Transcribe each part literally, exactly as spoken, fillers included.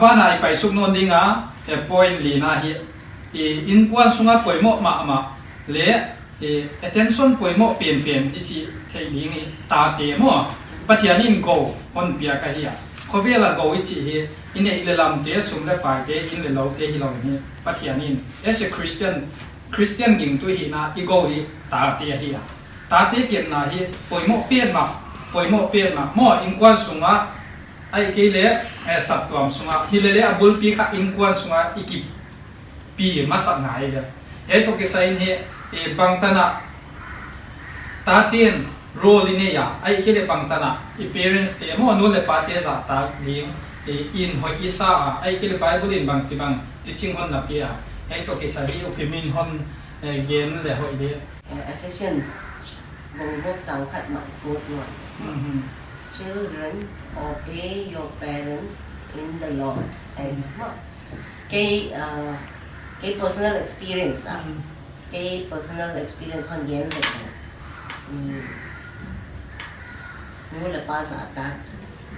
Banah i paisuk nawn ding a, eh, point lina hi, eh, innkuan sunga poimoh mahmah leh, eh, attention poimoh penpen i chih theih ding hi tate maw. Pathian in gou hon piak ahi a. Khovel a gou i chih hi, i neih leh lamte, sum leh paite, inn leh loute hilou in hi. Pathian in, as a Christian, Christian gingtu hihna i gou hi tate ahi a. Tate kepna hi poimoh petmah, poimoh petmah. Maw, innkuan sunga, ahihkeileh, eh, saptuam sunga. Hileleh a bulpi kha innkuan sunga i kipi masak ngai ve. Hiai toh kisai in hi, eh, bangtan a taten role i nei a. Ahihkeileh bangtan a i parents te maw, nu leh pate zahtak ding, eh, in hoih i sa a. Ahihkeileh Bible in bangchibang teaching hon na pia. Hiai toh kisai hi Upi Min hon, eh, gen leh hoih di. Uh, Ephesians bung guk chang khat mah i quote nuam. Mhm. Children, obey your parents in the Lord. And, mm, maw, kei, uh, kei personal experience ah. Mm. Kei personal experience hon gen sek ni. Mm. Nu leh pa zahtak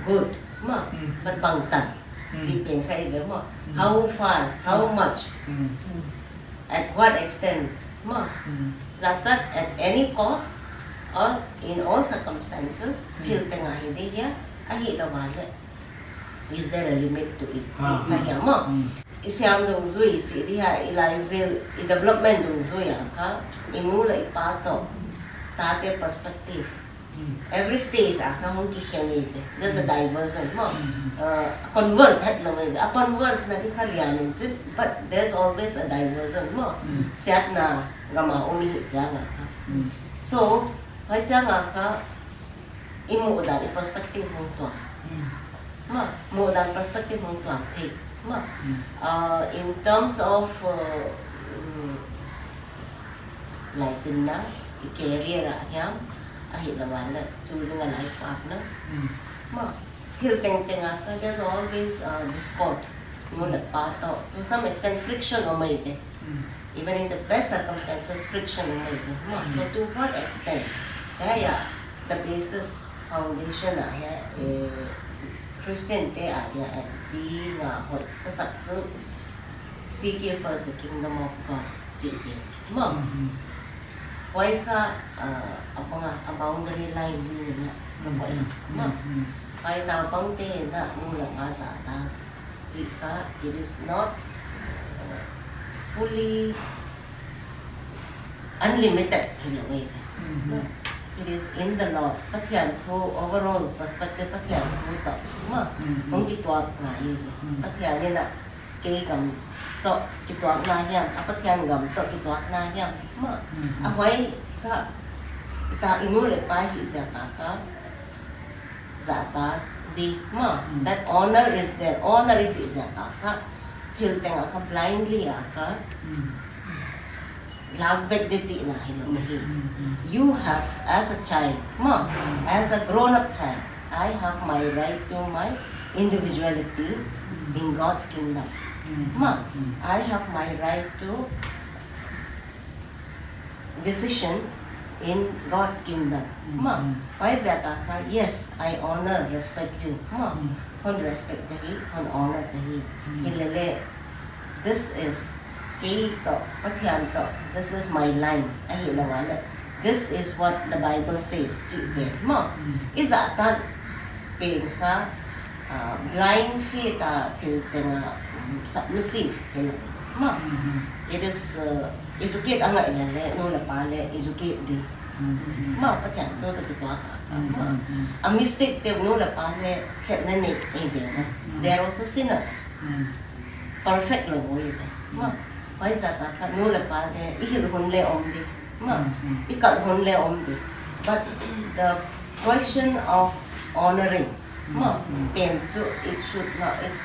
good, maw, mm, but bangtan. Mm. Chih pen kha i ve maw. Mm. How far, how, mm, much? Mm. At what extent? Maw. Mm. Zahtak at any cost or in all circumstances, mm, thil teng a hi di hia, ahihlouh leh. Is there a limit to it? Ah, chih kha, mm, hia maw. Mm. I siam dungzui, chih di hia, i laizil, i development dungzui a kha, i nu leh i pa toh, tate perspective. Mm. Every stage a kha hong kikhen i ve. There's a, mm, diversion maw. Mm, mm. Uh, a converse hetlou i ve. A converse na di kha lian in chin, but there's always a diversion maw. Mm. Siatna gam a om i hih chiang a kha. Mm. So, huai chiang a kha, i muhdan, i perspective hong tuam. Mm. Maw, muhdan perspective hong tuam thei. Maw. Mm. Uh, in terms of, uh, mm, laisimna, i career ah hiam, ahihlouh leh, choosing a life partner. Mm. Maw, thil tengteng a kha, there's always, uh, discord. Nu leh pa toh, to some extent, friction om mai ve. Mm. Even in the best circumstances, friction om mai ve. Maw. Mm. So to what extent? Yeah, yeah. The basis, foundation ah, yeah, eh, Christian te ah, yeah, and being, uh, hoih ka sak chu, seek ye first the kingdom of God, chih ve. Maw. Mm-hmm. Huai kha, uh, a bang a, a boundary line ni na, ka koih. Mm-hmm. Maw. Mm-hmm. Huai naupangte na, nu leh pa zahtak chih kha, it is not, uh, fully unlimited hilou e. Mm-hmm. It is in the Lord. Pathian thu, overall perspective, Pathian thu toh, maw, mm-hmm, hong kituak ngai e. Mm. Pathian in a kei gam toh kituakna hiam, a Pathian gam toh kituakna hiam, maw. Mm-hmm. A huai kha, i ta i nu leh pa hih ziak a kha, zahtak di, maw. Mm. That honor is there. Honor i chih ziak a kha, thil teng a kha blindly a kha, mm, lak vek di chihna hilou hi. Mm, mm, mm. You have, as a child, maw, mm, as a grown-up child, I have my right to my individuality, mm, in God's kingdom. Mm, maw, mm, I have my right to decision in God's kingdom. Mm, maw, mm, huai ziak a kha, yes, I honor, respect you. Maw, mm, hon respect ka hi, hon honor ka hi. Mm. Hileleh, this is kei toh, Pathian toh, this is my line, ahihlouh leh, this is what the Bible says, chih pen. Maw, mm, i zahtak pen kha, ah, blind faith a thil teng a, mm, submissive hilou. Maw, mm-hmm, it is, uh, educate a ngaih leh leh, nu leh pa leh educate di. Mm-hmm. Maw, Pathian thu toh kituak a, mm-hmm, maw. Mm-hmm. A mistake te nu leh pa leh khetna nei ve maw. Mm. They are also sinners. Mm. Perfect lou i ve. Mm. Maw, huai ziak a kha nu leh pa leh i hilh hun leh om di. Maw, mm, mm, i kalh hun leh om di. But the question of honoring, mm, maw, mm, pen chu, it should not, it's,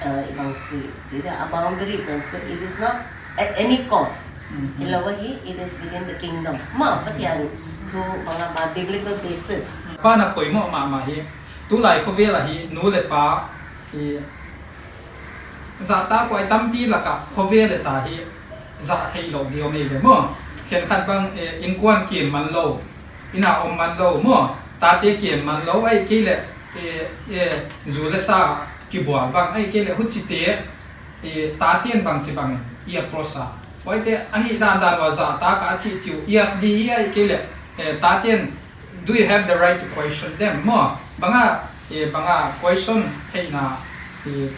uh, i bang chi, chi dia, a boundary pen chu, it is not at any cost. Mm, mm. Hilou hi, it is within the kingdom. Maw, Pathian thu bang a ba biblical basis. Banah poimoh mahmah hi, tulai khovel a hi, nu leh pa, hi, zahtak huai tampi lak a khovel leh ta hi zah theihlouh di om ei ve maw. Khenkhat bang, eh, innkuan kem man lou, inn a om man lou maw, tate kem man lou, ahihkeileh, eh, eh, zu leh sa kibual bang, ahihkeileh huchite, eh, taten bangchibang i approach a. Huaite ahihdandan ua zahtak a chih chu, E S D hi ahihkeileh, eh, taten, do you have the right to question them? Maw, bang a, eh, bang a question theihna, eh,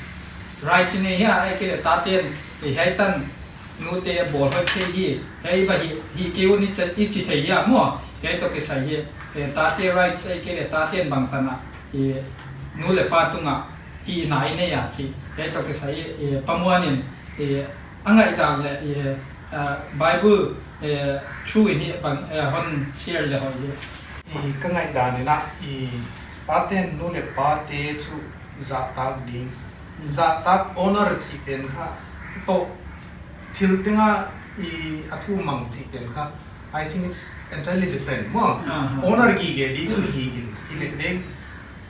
right i nei hia, ahihkeileh taten, eh, hiai tan nute bawl hoih thei hi, hiai bang hi, hi kei un i chi, i chi thei hia maw. Hiai toh kisai hi, eh, tate rights ahihkeileh taten bangtan a, eh, nu leh pa tunga hihna i nei a chih. Hiai toh kisai, eh, Pa Muan in, eh, a ngaihdan leh, eh, ah, Bible, eh, thu in hi bang, eh, hon share leh hoih hi. I ka ngaihdan in a, i taten nu leh pate chu zahtak ding. Zahtak honor chih pen kha, toh thil tenga i a thumang chih pen kha, I think it's entirely different. Maw, aha, honor gige di chu hi in, i leh ding,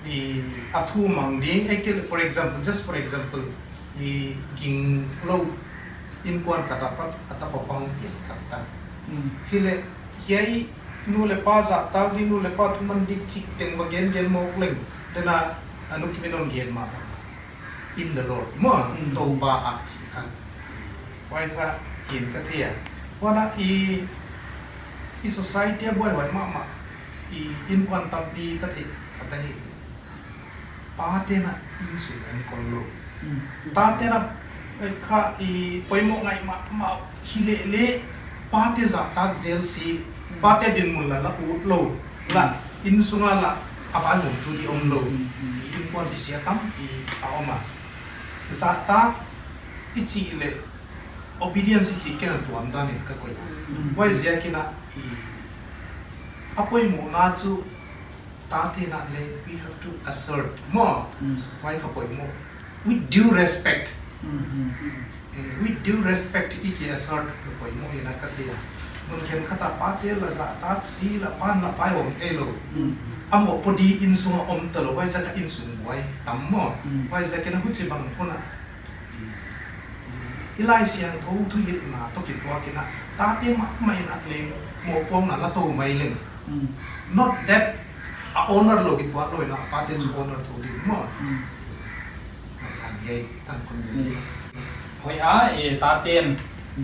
i a thumang ding, ahihkeileh, for example, just for example, i ging lou inkuan khat apat, a tapa pang pian khat ta. Hmm. Hileh, hiai nu leh pa zahtak di, nu leh pa thuman di chih teng va gen gen mawk leng. Dena, a Nu Kim in hon gen mah. In the Lord. Maw, hmm, Toupa ah chih kha. Huai kha kin ka thei a. Huan a i, i society a buaihuai mahmah. I inkuan tampi ka thei, ka thei. Paten a insung enkol lou. Hmm. Taten a, eh, kha i poimoh ngai mahmah hileh leh, pate zahtak zel si, hmm, pate dinmun la la ut lou, la, hmm, insunga la, a vaihawmtu di om lou. Hmm, hmm. I inkuan kisia tampi a om a. Zahtak i chih leh, obedience i chih ken a tuamdan in ka koih a. Hmm. Huaiziakin a, i, a poimohna chu, taten a leh, we have to assert. Maw, hmm, huai kha poimoh. With due respect. Hmm, hmm, hmm. Eh, with due respect, i ki assert poimoh in a ka thei a. Mun khenkhat a pate la zahtak si la, pan la vaihawm theilou. Hmm. A mohpuak di insunga om talou, huaiziak a insung buai tam maw. Hmm. Huaiziakin a huchibang hun a, i, i, i Laisiangthou thuhilhna toh kituakin a, tate mahmah in a leng mohpuakna la tou mai leng. Hmm. Not that a honor lou hi puak lou in a, pate chu, hmm, honor tou ding maw. Hmm. Tan hiai, tan kon ni. Hmm. Hoih a, i taten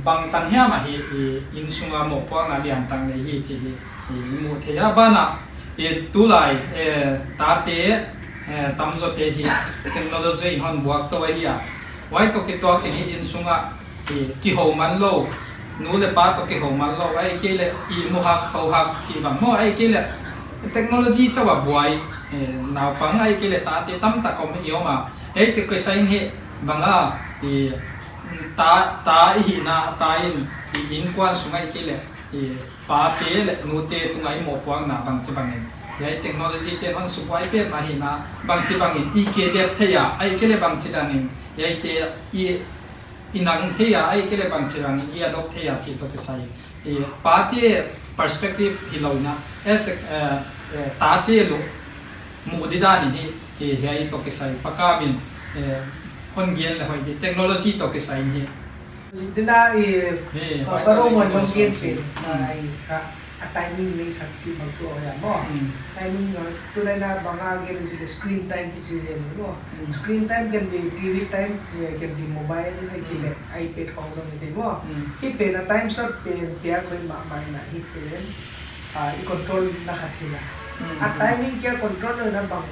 bangtan hiam a hi, i insunga mohpuakna liantak nei hi chih hi, i mu thei a. Banah, i tulai, eh, tate, eh, tamzawte hi technology in hon buak tou ahi a. Huai toh kituakin hi insunga, i kihou man lou, nu leh pa toh kihou man lou, ahihkeileh ihmu hak, hou hak chih bang maw, ahihkeileh technology chauh a buai, eh, naupang ahihkeileh tate tamtak om i om a. Hiai toh kisai in hi bang a, i ta, ta i hihna, ta in, i inkuan sung ahihkeileh, i pate leh nute tunga i mohpuakna bangchibangin, hiai technology ten hon subuai petmah hihna, bangchibangin i kidek thei a, ahihkeileh bangchidan in hiaite i, i nang thei a, ahihkeileh bangchibangin i adopt thei a chih toh kisai. I pate perspective hilou in a, as a, eh, eh, tate lungmuh didan in hi, i hiai toh kisai, Pa Kam in, eh, hon gen leh hoih di, technology toh kisai in hi. Dena, eh, eh, Pa, Pa Rong Muan hon gen pen, hmm, ah, i kha, a timing nei sak chih bang chu hoih a maw. Hmm. Timing, ah, tulai in a bang a gen leh screen time kichi zen maw. Hmm. Screen time can be T V time, eh, can be mobile, ahihkeileh, hmm, iPad khong zong hi thei maw. Hmm. Hi pen a time slot pen piak hoih mahmah in a hi pen, ah, i control na khat hi a. Hmm, a, hmm, timing kia control na bang,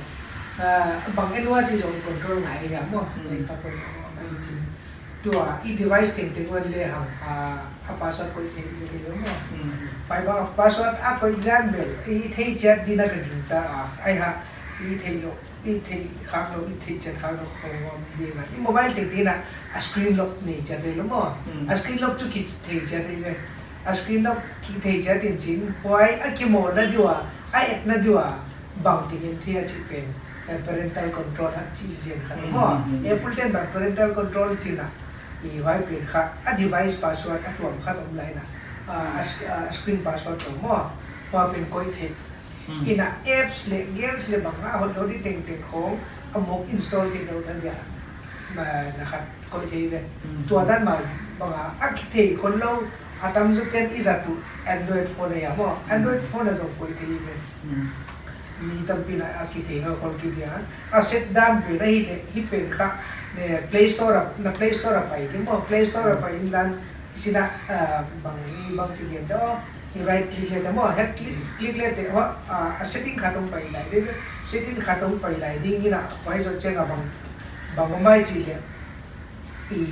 ah, bang en ua chih zong control ngai a maw. Hmm. Leh ka poi bang chin. Tua, i device tengteng uah leh hang, a, a password koih theih leh leh maw. Hmm. Pai bang a password a koih dan bel, i theih chiat ding in ka gingta a, ai ha, i theih lou, i theih khak lou, i theih chiat khak lou khong om ding a. I mobile tengteng in a, a screen lock nei chiat leh lou maw. Hmm. A screen lock chu kithei chiat leh leh. A screen lock kithei chiat in chin, huai a kimohna di ua, a etna di ua, bangteng in thei a chih pen, eh, parental control a chih zen khat, hmm, maw. Hmm, hmm. Apple ten bang parental control chihna, i huai pen kha, a device password a tuam khat om lai in a, a, a sc-, a screen password toh maw, huai pen koih theih. Hmm. In a apps leh games leh bang a hoihlou di tengteng khong, a mawk install theih louhna dia, ma, na khat koih thei ve. Hmm. Tua dan mah bang a, a kithei khol lou, a tamzaw ten i zat uh Android phone a maw, hmm, Android phone a zong koih thei ve. Hmm. Mi tampi in a kithei kha khol kei dia. A set dan pen ahihleh, hih pen kha, ne, Play Store a, na Play Store a pai di maw, Play Store a pai inla, huchiin a, ah, bang, i bangchi gen dia, i right click le di maw, right click, click le di, huai, ah, a setting khat hong pai lai di, setting khat hong pai lai ding in a, huai zoh chiang a bang, bang maimai chih leh, i,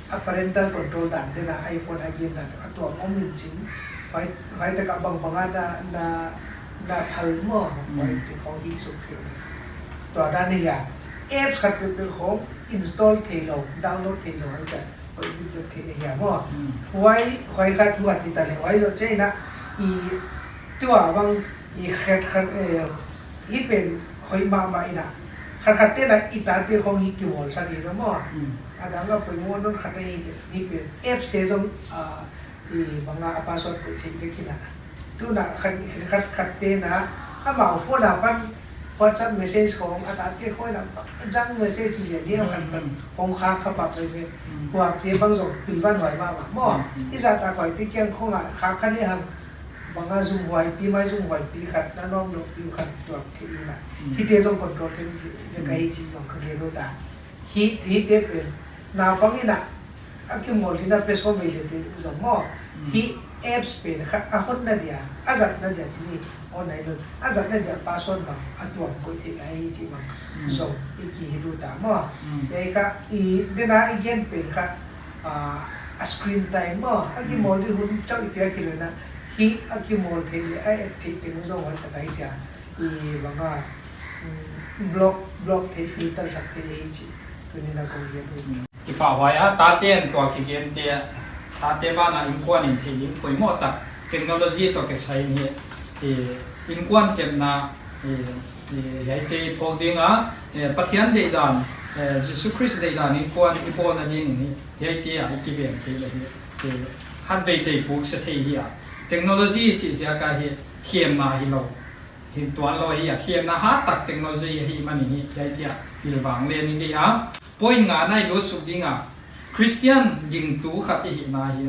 a parental control dan, den a iPhone a gen dan, a tuam om in chin, huai, huai tak a bangbang a na, na, na phal maw, huai ti khong hi suk thei. Tua dan ahi a, apps khat peuhpeuh khong install theilou, download theilou, huai tak, huai video thei ahi a maw. Hmm. Huai, huai khat huai ti ta leh, huai zoh chiang in a, i, tua bang, i khat khat, eh, hih pen hoih mahmah in a. Khat khat te'n a i tate khong hi kimawl sak in a maw. Hmm. A dang a poimoh nawn khat ahi, hih pen apps te zong, ah, i bang a password koih theih vek in a. Tuin a khat, khat, khat te'n a, amau phone apan WhatsApp message khong, a tate khong in a, junk message zia dia khat, hmm, hmm, khong kha kha pah pai ve. Hmm. Huaite bang zong pilvan huai mahmah maw. Hmm, hmm. I zahtak huaite kiang khong a kha kha lehang, bang a zumhuaipi, mai zumhuaipi khat, na nuamlouhpi khat tuak theih in a. Hmm. Hiaite zong control theih ve, hmm, ka hi chih zong ka gen ut a. Hi, hiaite pen, naupang in a, a kimawl in a pes ko ve le te zong maw. Hmm. Hih apps pen kha, a honna dia, a zatna dia chih ni, online lo, a zatna dia password bang, a tuam koih theih lai hi chih bang, hmm, zong i kihilh ut a maw. Hmm. Huai kha, i, den a i gen pen kha, ah, a screen time maw, a, hmm, kimawl di hun chauh i piak hilou in a, hih a kimawl theih leh a et theih teng zong huai tak ahi chia. I bang a, mm, block, block theih, filter sak theih ahi chih. Tuni'n a kong gen ut. Kipahhuai a, tate'n tua kigente, tate banah innkuan in theih ding poimoh tak, technology toh kisai in hi, i, innkuan kepna, i, i, hiaite phawk ding a, eh, Pathian deihdan, eh, Jesu Khrist deihdan innkuan i bawlna ding in hi, hiaite a i kiven theih leh hi, eh, khatvei te puk se thei hi a. Technology chih ziak a hi, khemna hilou. Hi tuan lou hi a, khemna hat tak technology ahih manin hi, hiaite a pilvang le ni ding a. Point nga na i lut suk ding a. Christian gingtu khat i hihna hi,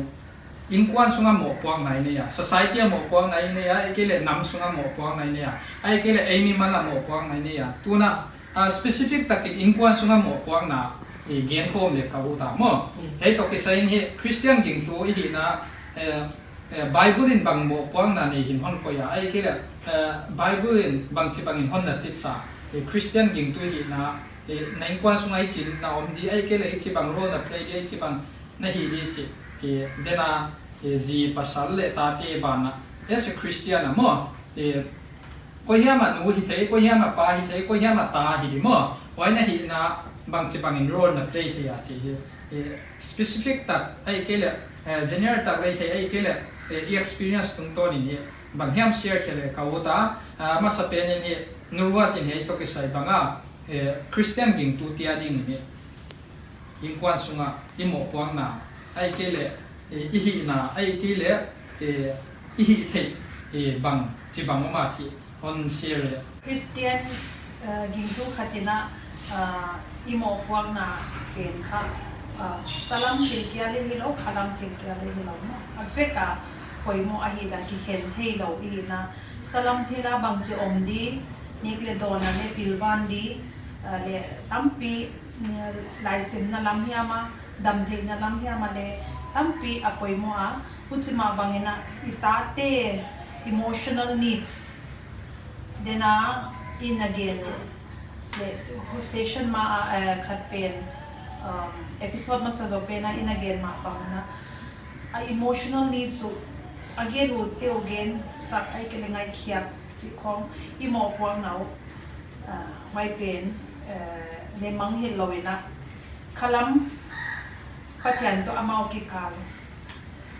innkuan sung a mohpuakna i nei a, society a mohpuakna i nei a, ahihkeileh nam sung a mohpuakna i nei a, ahihkeileh ei mimal a mohpuakna i nei a. Tuin a, ah, specific takin innkuan sung a mohpuakna i gen khawm le ka ut a maw. Mm. Hiai toh kisai in hi Christian gingtu i hihna, eh, eh, Bible in bang mohpuakna nei hi'n hon koih a, ahihkeileh, eh, Bible in bangchibang in hon na teach a, eh, Christian gingtu i hihna, eh, na innkuan sung a hichi'n na om di, ahihkeileh hichibang role na play di, hichibang na hih di chih, eh, den a, eh, zi pasal leh tate banah, as a Christian a maw, eh, koi hiam a nu hi thei, koi hiam a pa hi thei, koi hiam a ta hi di maw. Huai na hihna bangchibang in role na play thei a chih hi. Eh, specific tak, ahihkeileh, eh, general tak lei thei, ahihkeileh, eh, i experience tungtawn in hi. Bang hiam share khe le ka ut a, ah, masapen in hi, nu Ruat in hiai toh kisai bang a, eh, Christian gingtute a ding in hi. Innkuan sung a i mohpuakna, ahihkeileh, eh, i hihna, ahihkeileh, eh, i hih theih, eh, bangchibang om a chih hon share le. Christian, eh, gingtu khat in a, eh, i mohpuakna pen kha, eh, salam thil kia le hilou, khalam thil kia le hilou maw. A vek a poimoh ahih dan kikhen theilou i hihna. Salam thil a bangchi om di, nek leh dawn a leh pilvan di, eh, leh tampi, laisimna lam hiam a, damtheihna lam hiam a leh tampi a poimoh a, huchi mah bangin a i tate emotional needs den a i na gen leh session mah a, eh, khat pen, um, episode masa zoh pen a i na gen mah bangin a, a emotional needs uh a gen utte uh gen sak ahihkeileh ngaihkhiak chih khong i mohpuakna uh, ah, huai pen, eh, leh mangngilh lou in a. Khalam Pathian toh amau kikal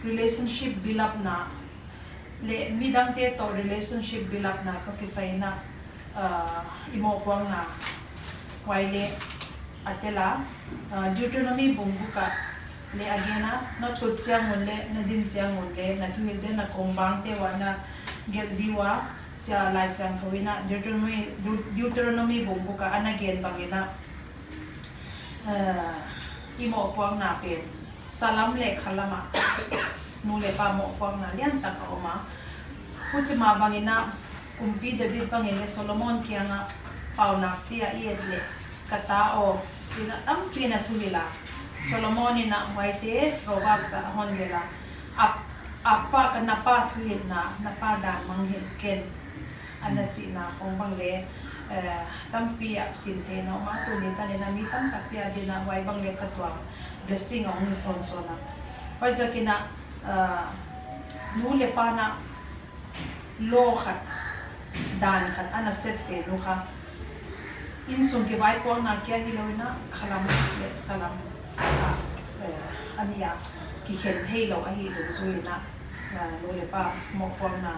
relationship build up na, leh midangte toh relationship build up na toh kisai in a, ah, i mohpuakna huai leh a tel a, ah, Deuteronomy bung guk ah leh a gen a, na tut chiang un leh, na din chiang un leh, na thuhilhte na kongvangte uah na gelh di ua, chia Laisiangthou in a Deuteronomy, Deut-, Deuteronomy bung guk ah ana gen bangin a, eh, i mohpuakna pen salam leh khalam ah nu leh pa mohpuakna lian tak a om a. Huchi mah bangin a, Kumpi David bangin leh Solomon kiangah paunak te a i et leh ka ta aw, chi'n a tampi in a thuhilh a. Solomon in a huaite Proverbs ah a hon gelh a. A, a pa, ka na pa thuhilhna, na pa dan mangngilh ken, a na chihna khong bang leh, eh, tampi a sim theih nawn mah, tuni tan in a mi tamtak te adin a huai bang leh ka tuam blessing a hong hi sawnsawn a. Huaiziakin a, eh, nu leh pa na law khat, dan khat a na set pen uh kha, innsung kivaipuakna kia hilou in a, khalam leh salam, ah, eh, a nih a kikhen theilou ahih dungzui in a, ah, nu leh pa mohpuakna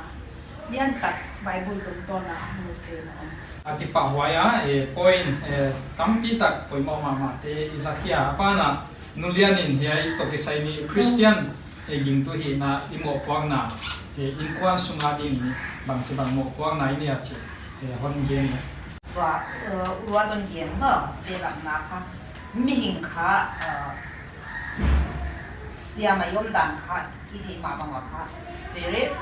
liantak Bible tungtawn a mu thei na om. A kipahhuai a, eh, point, eh, tampi tak poimoh mahmah te i zak hi a, a ban ah Nu Lian in hiai toh kisai in Christian, eh, gingtu hihna i mohpuakna, eh, innkuan sung a ding in bangchibang mohpuakna i nei a chih, eh, hon gen in. Tua, eh, Uluat hon gen maw, belapna kha, mihing kha, eh, siamah i omdan kha, i theih mah bang ua kha, spirit,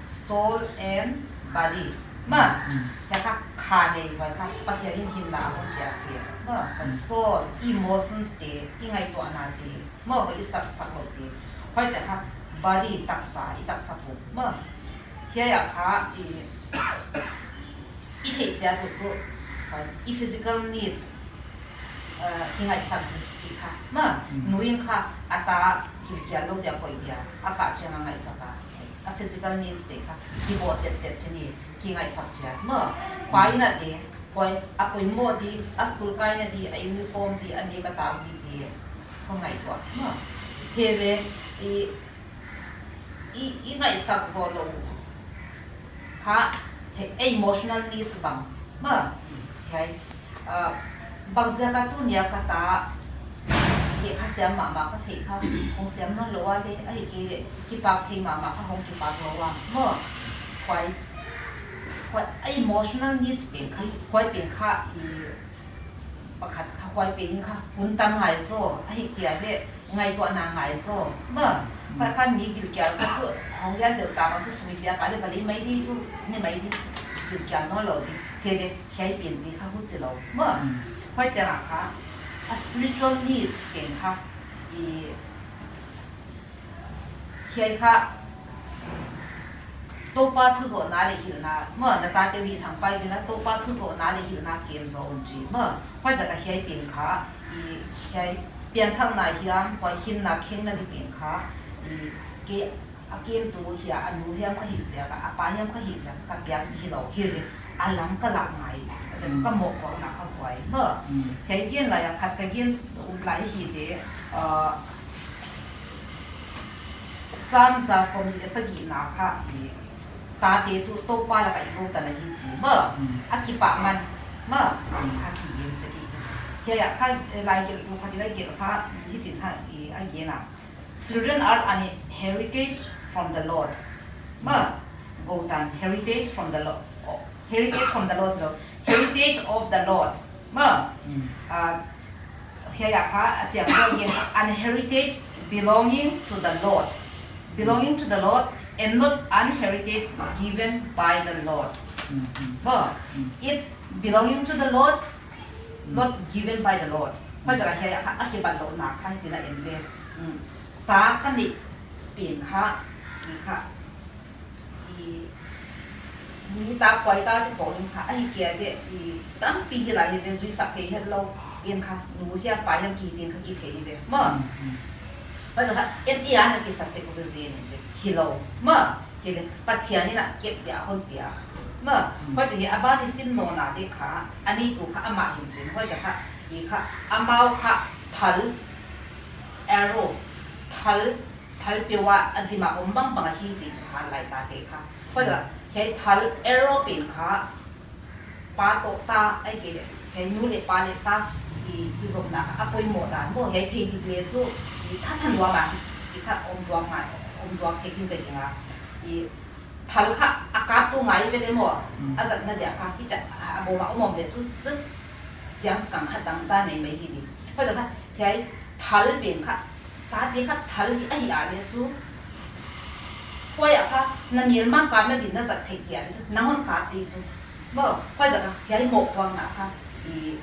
soul and body. Maw, Mm. hiai kha kha nei huai kha, Pathian in hinna a hon piak hi. Maw, Mm. soul, emotions te, i ngaihtuahna te. Maw, i sak, sak lou te. Huaiziak kha body, taksa, i taksa pum. Maw, hiai a kha i, i theih chiat uh chu, i physical needs, uh, kingaihsak di chih kha. Maw, Mm. nu in kha a ta gilkial lou dia, koih dia, a kah chiang a ngaihsak a. A physical needs te kha kibawh tettet chin i kingaihsak chiat. Maw, pa in a leh, huai a poimoh di, a school kaina di, a uniform di, a nek a tak di te, hon ngaihtuah. Maw, hiai leh, i, i, i ngaihsak zoh lou kha, hiai, emotional needs bang. Maw, hiai, ah, bangziak a tuni a ka ta, hiai kha siam mahmah ka theih kha, hong siam nawn lou a leh, ahihkeileh, kipak thei mahmah kha hong kipak lou a. Maw, huai, huai, a emotional needs pen kha, huai pen kha, i, pakhat kha huai pen in kha hun tam ngai zaw, ahihkeileh ngaihtuahna ngai zaw. Maw, Mm. pakhat mi gilkial kha chu, hong lian deuh ta bang chu sui piak a leh va lei mai di chu, ne mai di, gilkial nawn lou di. Hiai leh, hiai pen di kha huchi lou. Maw, Mm. huai chiang a kha, a spiritual needs pen kha, i, hiai kha, Toupa thuzohna leh hilhna, maw, na tate uh hihthangpai ding in a Toupa thuzohna leh hilhna kem zaw un chi, maw, huaiziak a hiai pen kha, i, hiai pianthakna hiam, huai hinna khenna di pen kha, i, kei a kemtu hia, a nu hiam ka hih ziak a, a pa hiam ka hih ziak a, ka piak di hilou, hileh, a lam ka lak ngai, a ziak Mm. ka mohpuakna kha huai, maw, Mm. hiai gen lai a khat ka gen lai hi leh, uh, Sam za sawmnih leh sagihna kha i, tate tuh Toupa lak a i gou tan ahi chi, maw, Mm. a kipahman, maw, Mm. kha kigen sek i chi. Hiai a kha, eh, laigelhtu khat in laigelh kha, hichi'n kha i, a gen a. Children are an heritage from the Lord. Maw, gou tan, heritage from the Lord. Oh, heritage from the Lord, Lord. Heritage of the Lord. Maw, Mm. ah, hiai a kha, a chiang zaw gen, an heritage belonging to the Lord. Belonging to the Lord and not an heritage given by the Lord. Mm, mm. Maw, Mm. it's belonging to the Lord, Mm. not given by the Lord. Huaiziak a hiai a kha, a kibatlouhna kha, hichi'n a en ve. Mm. Ta ka neih pen kha, i kha, i, mi ta kuai ta te khong in kha, ahihkeileh, i, tampi hi lai hi leh zuisak thei hetlou in kha, nu hiam pa hiam kiti in kha kithei ve. Maw. Mm, mm. Huaiziak kha, en i a na kisa sek zenzen in chi. Hilou. Maw. Hileh, Pathian in a kep dia hon piak. Maw. Mm. Huaiziak hi a ban i sim nawn a leh kha, a neitu kha amah hi'n chi. Huaiziak kha, i kha, amau kha, thal, arrow, thal, thal peuh a a dim a om bangbang ahi chih chu hat lai tate kha. Huaiziak, hiai thal arrow pen kha, pa toh ta, ahihkeileh, hiai nu leh pa leh ta ki, ki, kizopna kha a poimoh dan maw, hiai thei dik leh chu, i thathan luam a, i kha om duak ngai, om duak thei ding ka gingta. I thal kha a kaptu ngai ve leh maw, Mm. a zatna dia kha, hichia, a bawm a om om leh chu, just chiang kang khat dang ta nei mai hi di. Huaiziak kha, hiai thal pen kha, tate kha thal hi ahi a leh chu. Huai a kha, Na melma kapna din na zat theih kia chu, nang hon kap di chu. Maw, huaiziak a hiai mohpuakna kha i,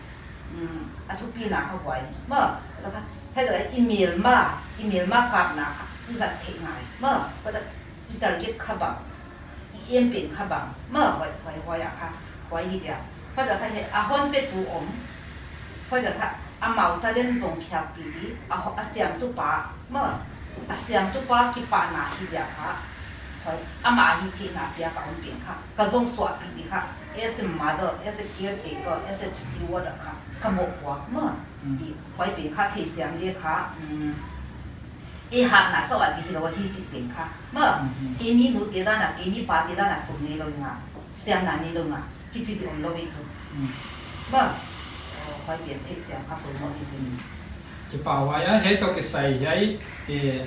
um, a thupina kha huai. Maw, huaiziak a, huaiziak a i melma, i melma kapna kha i zat theih ngai. Maw, huaiziak a i target kha bang, i aim pen kha bang. Maw, huai, huai, huai a kha, huai hi dia. Huaiziak a kha hiai a hon petu om. Huaiziak a kha amau talent zong khiakpih di, a ho-, a siamtu pa, maw, a siamtu pa kipahna hi dia kha. Huai, amah hihtheihna piak a om pen kha, ka zong suahpih di kha, as a mother, as a caretaker, as a steward a kha, ka mohpuak, maw. Mm. Di, huai pen kha theisiam di kha, mm, ei hatna chauh a di hilou hi chih pen kha. Maw, Mm-hmm. keimi nute dan a, keimi pate dan a sum neilou nga, siamna neilou nga, kichi di omlou ve chu. Mm. Maw, huai pen theisiam kha poimoh di tin. Kipak huai a, hiai toh kisai hiai, eh,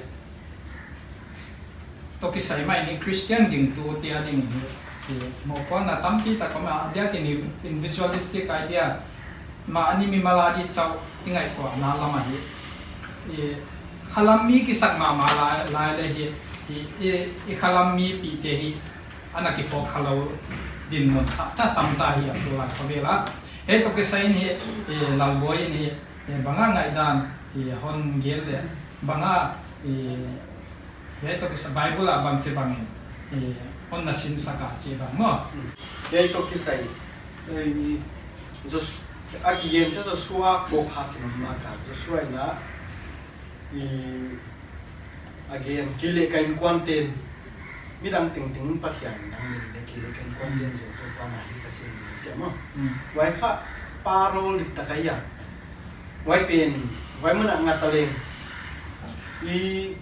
toh kisai mah in Christian gingtute a ding hi, hi, mohpuakna tampi tak om a, a diakin individualistic idea, mah a ni mimal a di chauh i ngaihtuahna lam ahi. I, khalam mi kisak mahmah lai, lai leh hi, i, i, i khalam mipihte hi, ana kiphawk khalou dinmun kha, ta tamta hi a tulai khovel a. Hiai toh kisai in hi, i, Lalboi in hi, i, bang a ngaihdan, i, hon gen leh, bang a, i, Hiai toh kisai Bible ah bangchibang in, eh, hon na sinsak a chih bang maw. Hmm. Hiai toh kisai, eh, Jos-, a kigen sa Joshua ko kha kinom na ka, Joshua in a, eh, a gen, kei leh ka innkuante'n, midang tengteng Pathian dang nei leh kei leh ka innkuante'n Toupa mah hi ka sin ni chia maw. Hmm. Huai kha, pa role dik tak ahi a. Huai pen, huai mun a ngat ta leng. I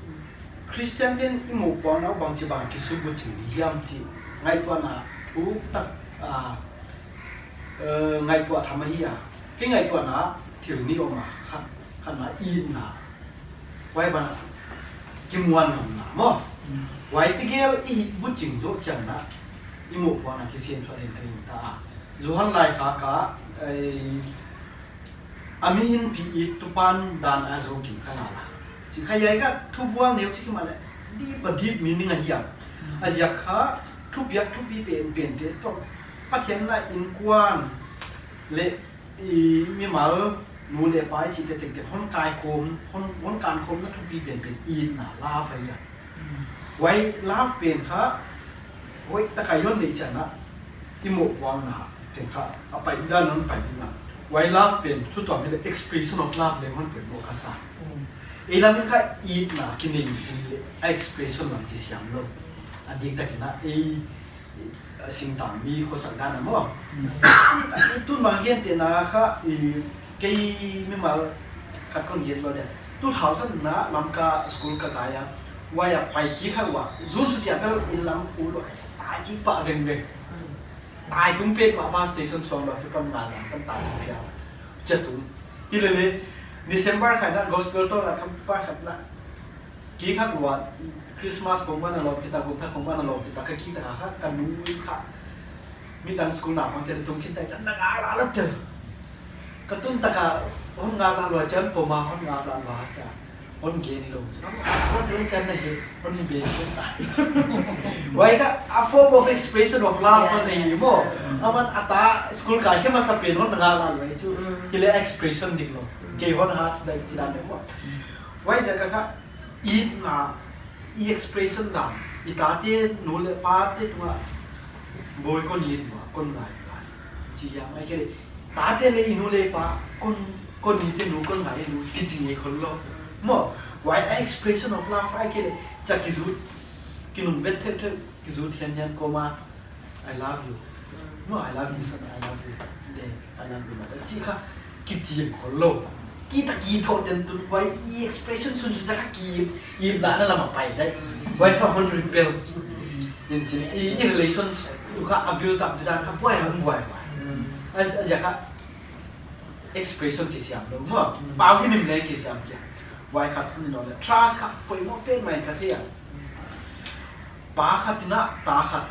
Christian te'n i mohpuakna uh bangchibang kisubuching hiam chih ngaihtuahna uh tak, ah, eh, ngaihtuah tham ahi a. Kei ngaihtuahna thil nih om a, khat, khatna itna. Huai ban kimuan ngamna maw. Mm. Huai tegel i hih buching zoh chiangin i mohpuakna kisiam suah in ka gingta a. Johan laikhak ah, eh, a mi inpi it tupa'n dan a zou gingta ngal a. Chih kha hiai kha thuvual neu chih ki mah leh, deep a deep meaning ahi a. Mm. A ziak kha thupiak thupi penpente toh Pathian na innkuan leh i mimal nu leh pa i chihte tengteng hon kaikhawm, hon, hon kankhawmna thupi penpen itna love ahi a. Mm. Huai love pen kha, hoihtak a i hon neih chiangin, i mohpuakna teng kha, a pai dan hon pai ding a. Huai love pen, thu tuam hi leh expression of love leng hon poimoh ka sa. Mm. Ei lam in kha itna kinei chin leh, a expression lam kisiam lou. A dik takin a, ei, a singtang mi khosak dan a maw. Mm. I, i tun bang gentehna kha, i, kei mimal khat kon gen lou dia. Two thousand na Lamka school ka kai a. Huai a pai kik kha ua. June suti a bel inn lam ua lua ka cha tai kik pah vengveng. Mm. Tai tung pet mah bus station suang lua kipam nga zang kan tai kik pia. Cha tung. Hilele December kha na gospel tour a kam pa khat na. Kik kha ua, Christmas khong ban a lawm khit a, kum thak khong ban a lawm khit a, ka kik ta kha, ka nu kha. Midang school naupangte tung khit ta chan na ngak la la tel. Ka tun ta kha, hon ngak la lua chan, poma hon ngak la lua cha. Hon gen lou chan. Hon ngak la tel chan na he, hon ni be chan ta. Huai kha, a form of expression of love, yeah, hon ni mo. Yeah. Aman a ta school kai khe masa pen hon ngak la lua chu. Mm. Hilele expression dik lou. Mm. Kei hon heart dai chi dan mo. Mm. Huaiziak a kha, itna, i expression dan, i tate, nu leh pate tunga, boi kon it ua, kon ngai ua. Chi hiam ahihkeileh, tate leh i nu leh pa, kon, kon it e nu, kon ngai e nu, kichi ngei khollou. Maw, huai a expression of love ahihkeileh, cha kizut, kinungbet theuhtheuh, kizut hianhian kawm a, I love you. No, I love you, son. I love you. Dad, I love you, mother. Chih kha, kichi khollou. Kita kithoh ten tun huai i expression sunsun cha kha ki, i la na lam a pai dai. Huai kha hon repel. Nin chin, i, i relation kha a build up di dan kha buai hon buai buai. A, a ziak kha expression kisiam lou maw. Pau hi mim leh kisiam kia. Huai kha tuni no leh. Trust kha poimoh pen mai kha thei a. Pa khat in a ta khat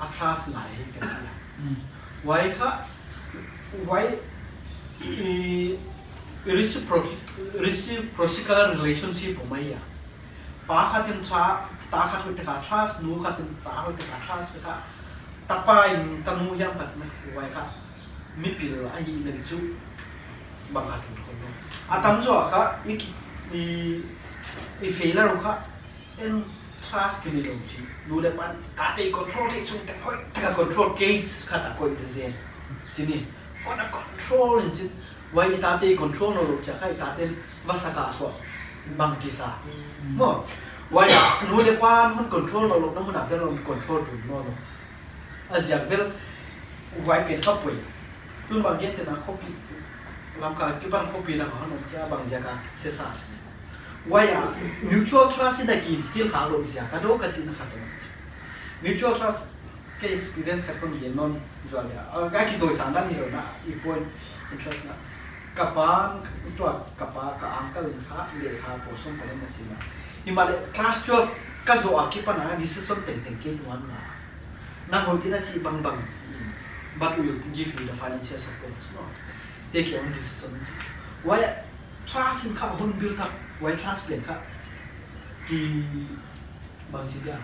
a trust ngai hi ka chi a. Mm. Huai kha, huai, i, recipro-, reciprocal relationship om ahi a. Pa khat in ta, ta khat hoih taka trust, nu khat in ta hoih taka trust kha. Tapa in tanu hiam khat in huai kha mipil ahihna chu bang khat in kon lo. A tamzaw kha i ki, i, i failure kha, en trust kinei lou chi. Nu leh pa'n tate control theih sung teng hoih taka control case khat a koih zezen. Chih ni. Kon a control in chin. Huai i tate control nawnlou chia kha i tate'n vasa kha suak bang kisa. Maw. Huai nu leh pa'n hon control nawnlou, na hon a bel hon control tum nawnlou. A ziak bel huai pen kha poi. Tun bang gen theihna khopi, Lamka kipan khopi na hon om kia bang ziak a sesa. Huai a mutual trust in a ki instill kha lou ziak a dou ka chihna kha tou. Mutual trust ka experience khat kon gen nawn zual dia. A, ka kitoisan dan hilou na, i point interest na. Ka pa'n, tua ka pa, ka uncle in kha, lekha post hon talent na sim a. Himahleh class twelve ka zoh a kipan a decision tengteng kei tungah na. Na hon tina chi bangbang. But we will give you the financial support, no? Take your own decision. Huai trust in kha hon build up, huai trust pen kha ki bang chi dia.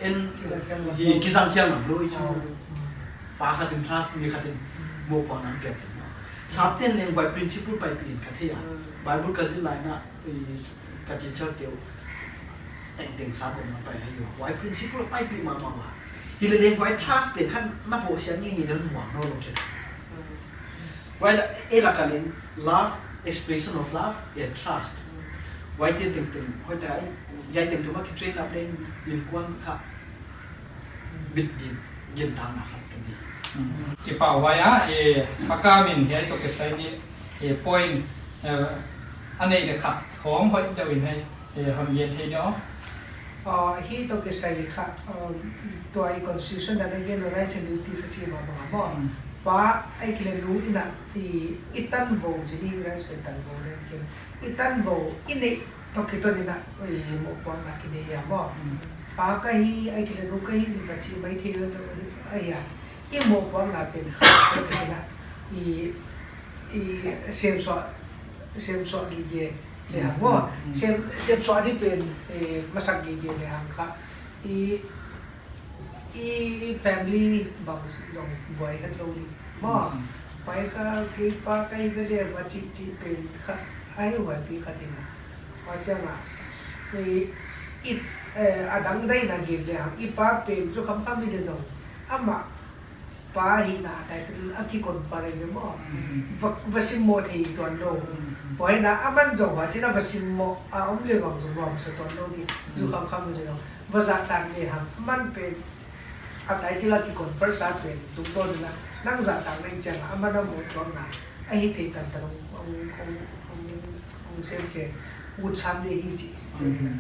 En kizang khial ngam hi lou. Kizang khial ngam lou i chu. Oh. Pa khat in trust, mi khat in mohpuakna piak chin. Sapte'n leng huai principle paipih in ka thei a. Mm. Bible ka zil lai in a, i s-, ka teacher te uh tengteng sa kon na pai hai yo. Huai principle paipih mahmah a. Hileleng huai trust pen kha na bohsia ngeingei dan muang nawnlou te. Mm. Huai la, ei lak a leng love, expression of love and trust. Huaite tengteng, hoih taka, hiai tengteng mah ki train up leng inkuan kha bit din, gintakna khat ka nei. Kipahhuai a, eh, Pa Kam in hiai toh kisai ni, eh, point, eh, a neih leh khat khawng hoih deuh in hiai, eh, hon gen thei ni aw. Ah, hiai toh kisai kha, ah, tua i constitution dan a gen rights and duties a chi mahmah maw. Mm. Pa, ahihkeileh nu in a, i, i tanvou chi ni, rights pen tanvou leng kei. I tanvou, i neih toh kiton in a, i mohpuakna kinei a maw. Mm. Pa ka hi, ahihkeileh nu ka hi, va chi mai thei ahi a. I mohpuakna pen kha, toh kiton in a, i, i, semsuah, semsuah gige lehang maw. Mm, mm. Sem, semsuah di pen, eh, masak gige lehang kha. I, i family bang zong buai hetlou di maw. Mm, mm. Huai kha kei pa ka hi ve leh va chih chih pen kha, ahi huai pi kha tina. Huai chiang a, i, i, eh, a dang dai na gen lehang, i pa pen chu khamkham hi leh zong. Amah pa hihna a title a ki confer ei ve maw. Mm. Va, va simmoh thei tuanlou. Mm. Huai in a aman zong huai chi'n a va simmoh a om leh bang zong nuamsa tuanlou di. Mm. Zu khamkham hi leh zong. Va zahtak lehang aman pen a title a ki confer sa pen tungtawn in a nang zahtak na hih chiang a aman a mohpuakna ahi thei tantan ong, ong, ong, ong, ong sem khe ut sam di hi chi. Mm.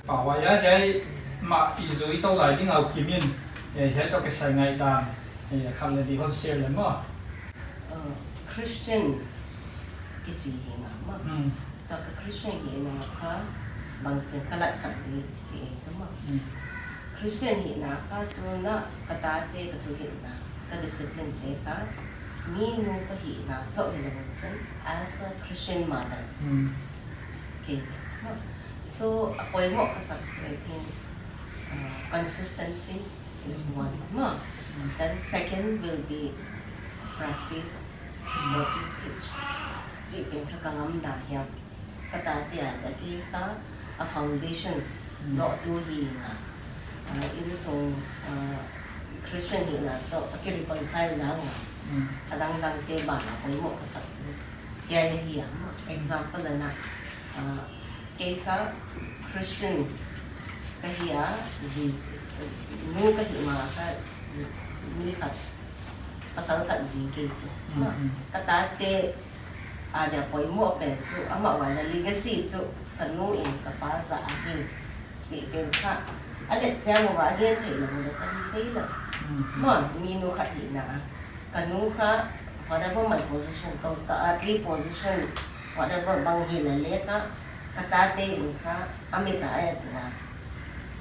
Pawai a hiai mah i zui tou lai ding a, U Kim in, eh, hiai toh kisai ngaihdan, eh, khat leh di hon share leng maw. Uh, Christian kichi hi nga maw. Hmm. Tua ka Christian hihna kha bangchi'n ka latsak di chi ei chu maw. Hmm. Christian hihna kha tu'n a ka tate ka thuhilhna, ka discipline te kha, minu ka hihna chauh hilou in chin, as a Christian mother. Hmm. Okay. So, a poimoh ka sak, I think, uh, consistency is one. Ma. Mm. Then second will be practice, mm, what you teach. Chih pen kha ka ngam dan hiam. Ka tate a, a kei kha a foundation, mm, dohtu hi nga. Ah, insung, ah, Christian hihna toh a ki reconcile dan nga. Mm. A dangdang te ban a poimoh ka sak chu. Hiai ahi a, ma. Example in a, ah, kei kha Christian ka hi a, zi, nu ka hih ma kha mi khat, pasal khat zi kei chu. Mm, ma, mm. Ka tate a dia poimoh pen chu, amah huai a legacy chu, ka nu in ka pa zah ahi, chih pen kha. A let chiang uva a gen theih lou leh chan vei lou. Mm, mm. Ma, minu khat hihna a. Ka nu kha, whatever my position, ka, ka earthly position, whatever bang hileh leh kha, ka tate in kha, a mit a et a,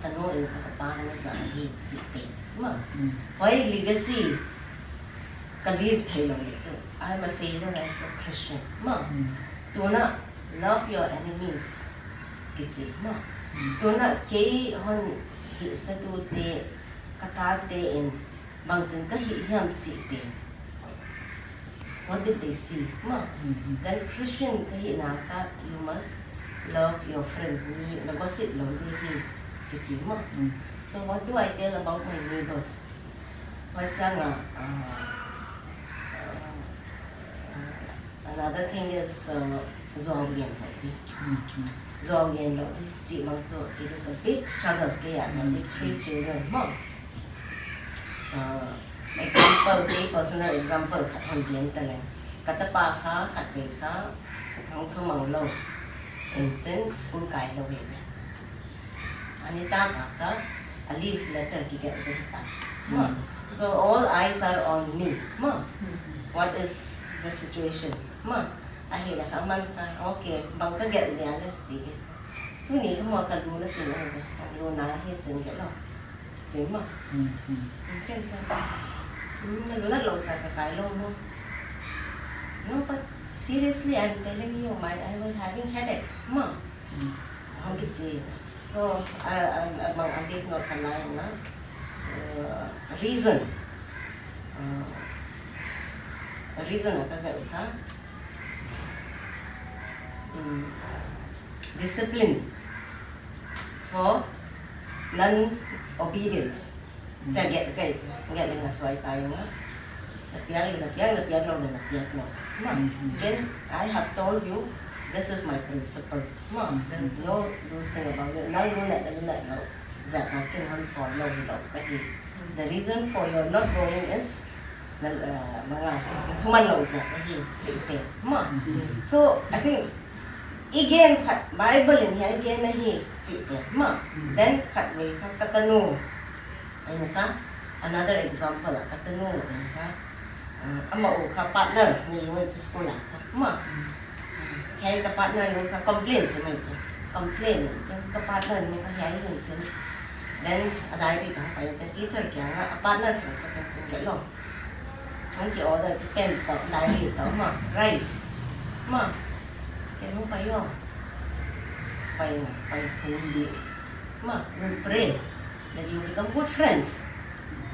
ka nu in kha ka pa ana zah hi chih pen. Ma, mm, huai legacy ka leave theih lou leh chu, I'm a failure as a Christian. Ma, mm, tu'n a, love your enemies. Chi maw. Tuna kei hon hihsatute, ka tate in bangchin ka hih hiam chih pen, what did they see maw? Then Christian ka hihna kha, you must love your friend, mi na gossip lou di hi, kichi maw. So what do I tell about my neighbors? Huai chiang a, uh, uh, another thing is, uh, zuau gen lou di. Zuau gen lou di. Chih bang chu, it is a big struggle kei a, the big three children maw. Uh, example, kei personal example khat hon gen ta leng. Ka tapa kha, khatvei kha, thangthu mang lou. Inchin school kai lou hi. Ani ta kha kha, a leave letter kigelh ding ta. Maw. So all eyes are on me. Maw. What is the situation? Maw. Ahihleh kha aman kha, okay, bang ka gelh dia leh, chi kei sa. Tuni kha maw ka lu na sin a, ka lu na hi sin gelh lou. Chi maw. Ken kha, hmm, na lu na lou sa ka kai lou maw. No, but seriously, I'm telling you, my, I was having headache. Maw. Hong kichi. So, a, a, a bang a dik nop kha lai na, uh, reason. Uh, reason a ka gelh kha, mm, discipline for non-obedience. Chia gelh kei, gelh leng a suai kei ing a. Na piak leh na piak, na piak lou leh na piak lou. Maw. Then I have told you, this is my principle. Maw. There's no loose thing about it. Nang lu na, lu na lou. Zat na ken hon sawl lou hilou ka hi. The reason for your not going is, na, uh, manga, na thuman lou zat ka hi, chih pen. Maw. So, I think, i gen khat, Bible in hiai gen ahi, chih pen. Maw. Then khatvei kha ka tanu. Ahi kha, another example a, ka tanu ahi kha, uh, amau kha partner nei lou chu school a kha. Maw. Hiai ka partner nu kha complain sim mai chu. Complain in chin, ka partner nu kha hiai in chin. Then a diary toh pai, ka teacher kiang a, a partner kiang sa ken chin gelh lou. Hong ki order chu pen toh, diary toh, maw, write. Maw. Ken hong pai lou. Pai na, pai thum di. Maw, we'll pray that you become good friends.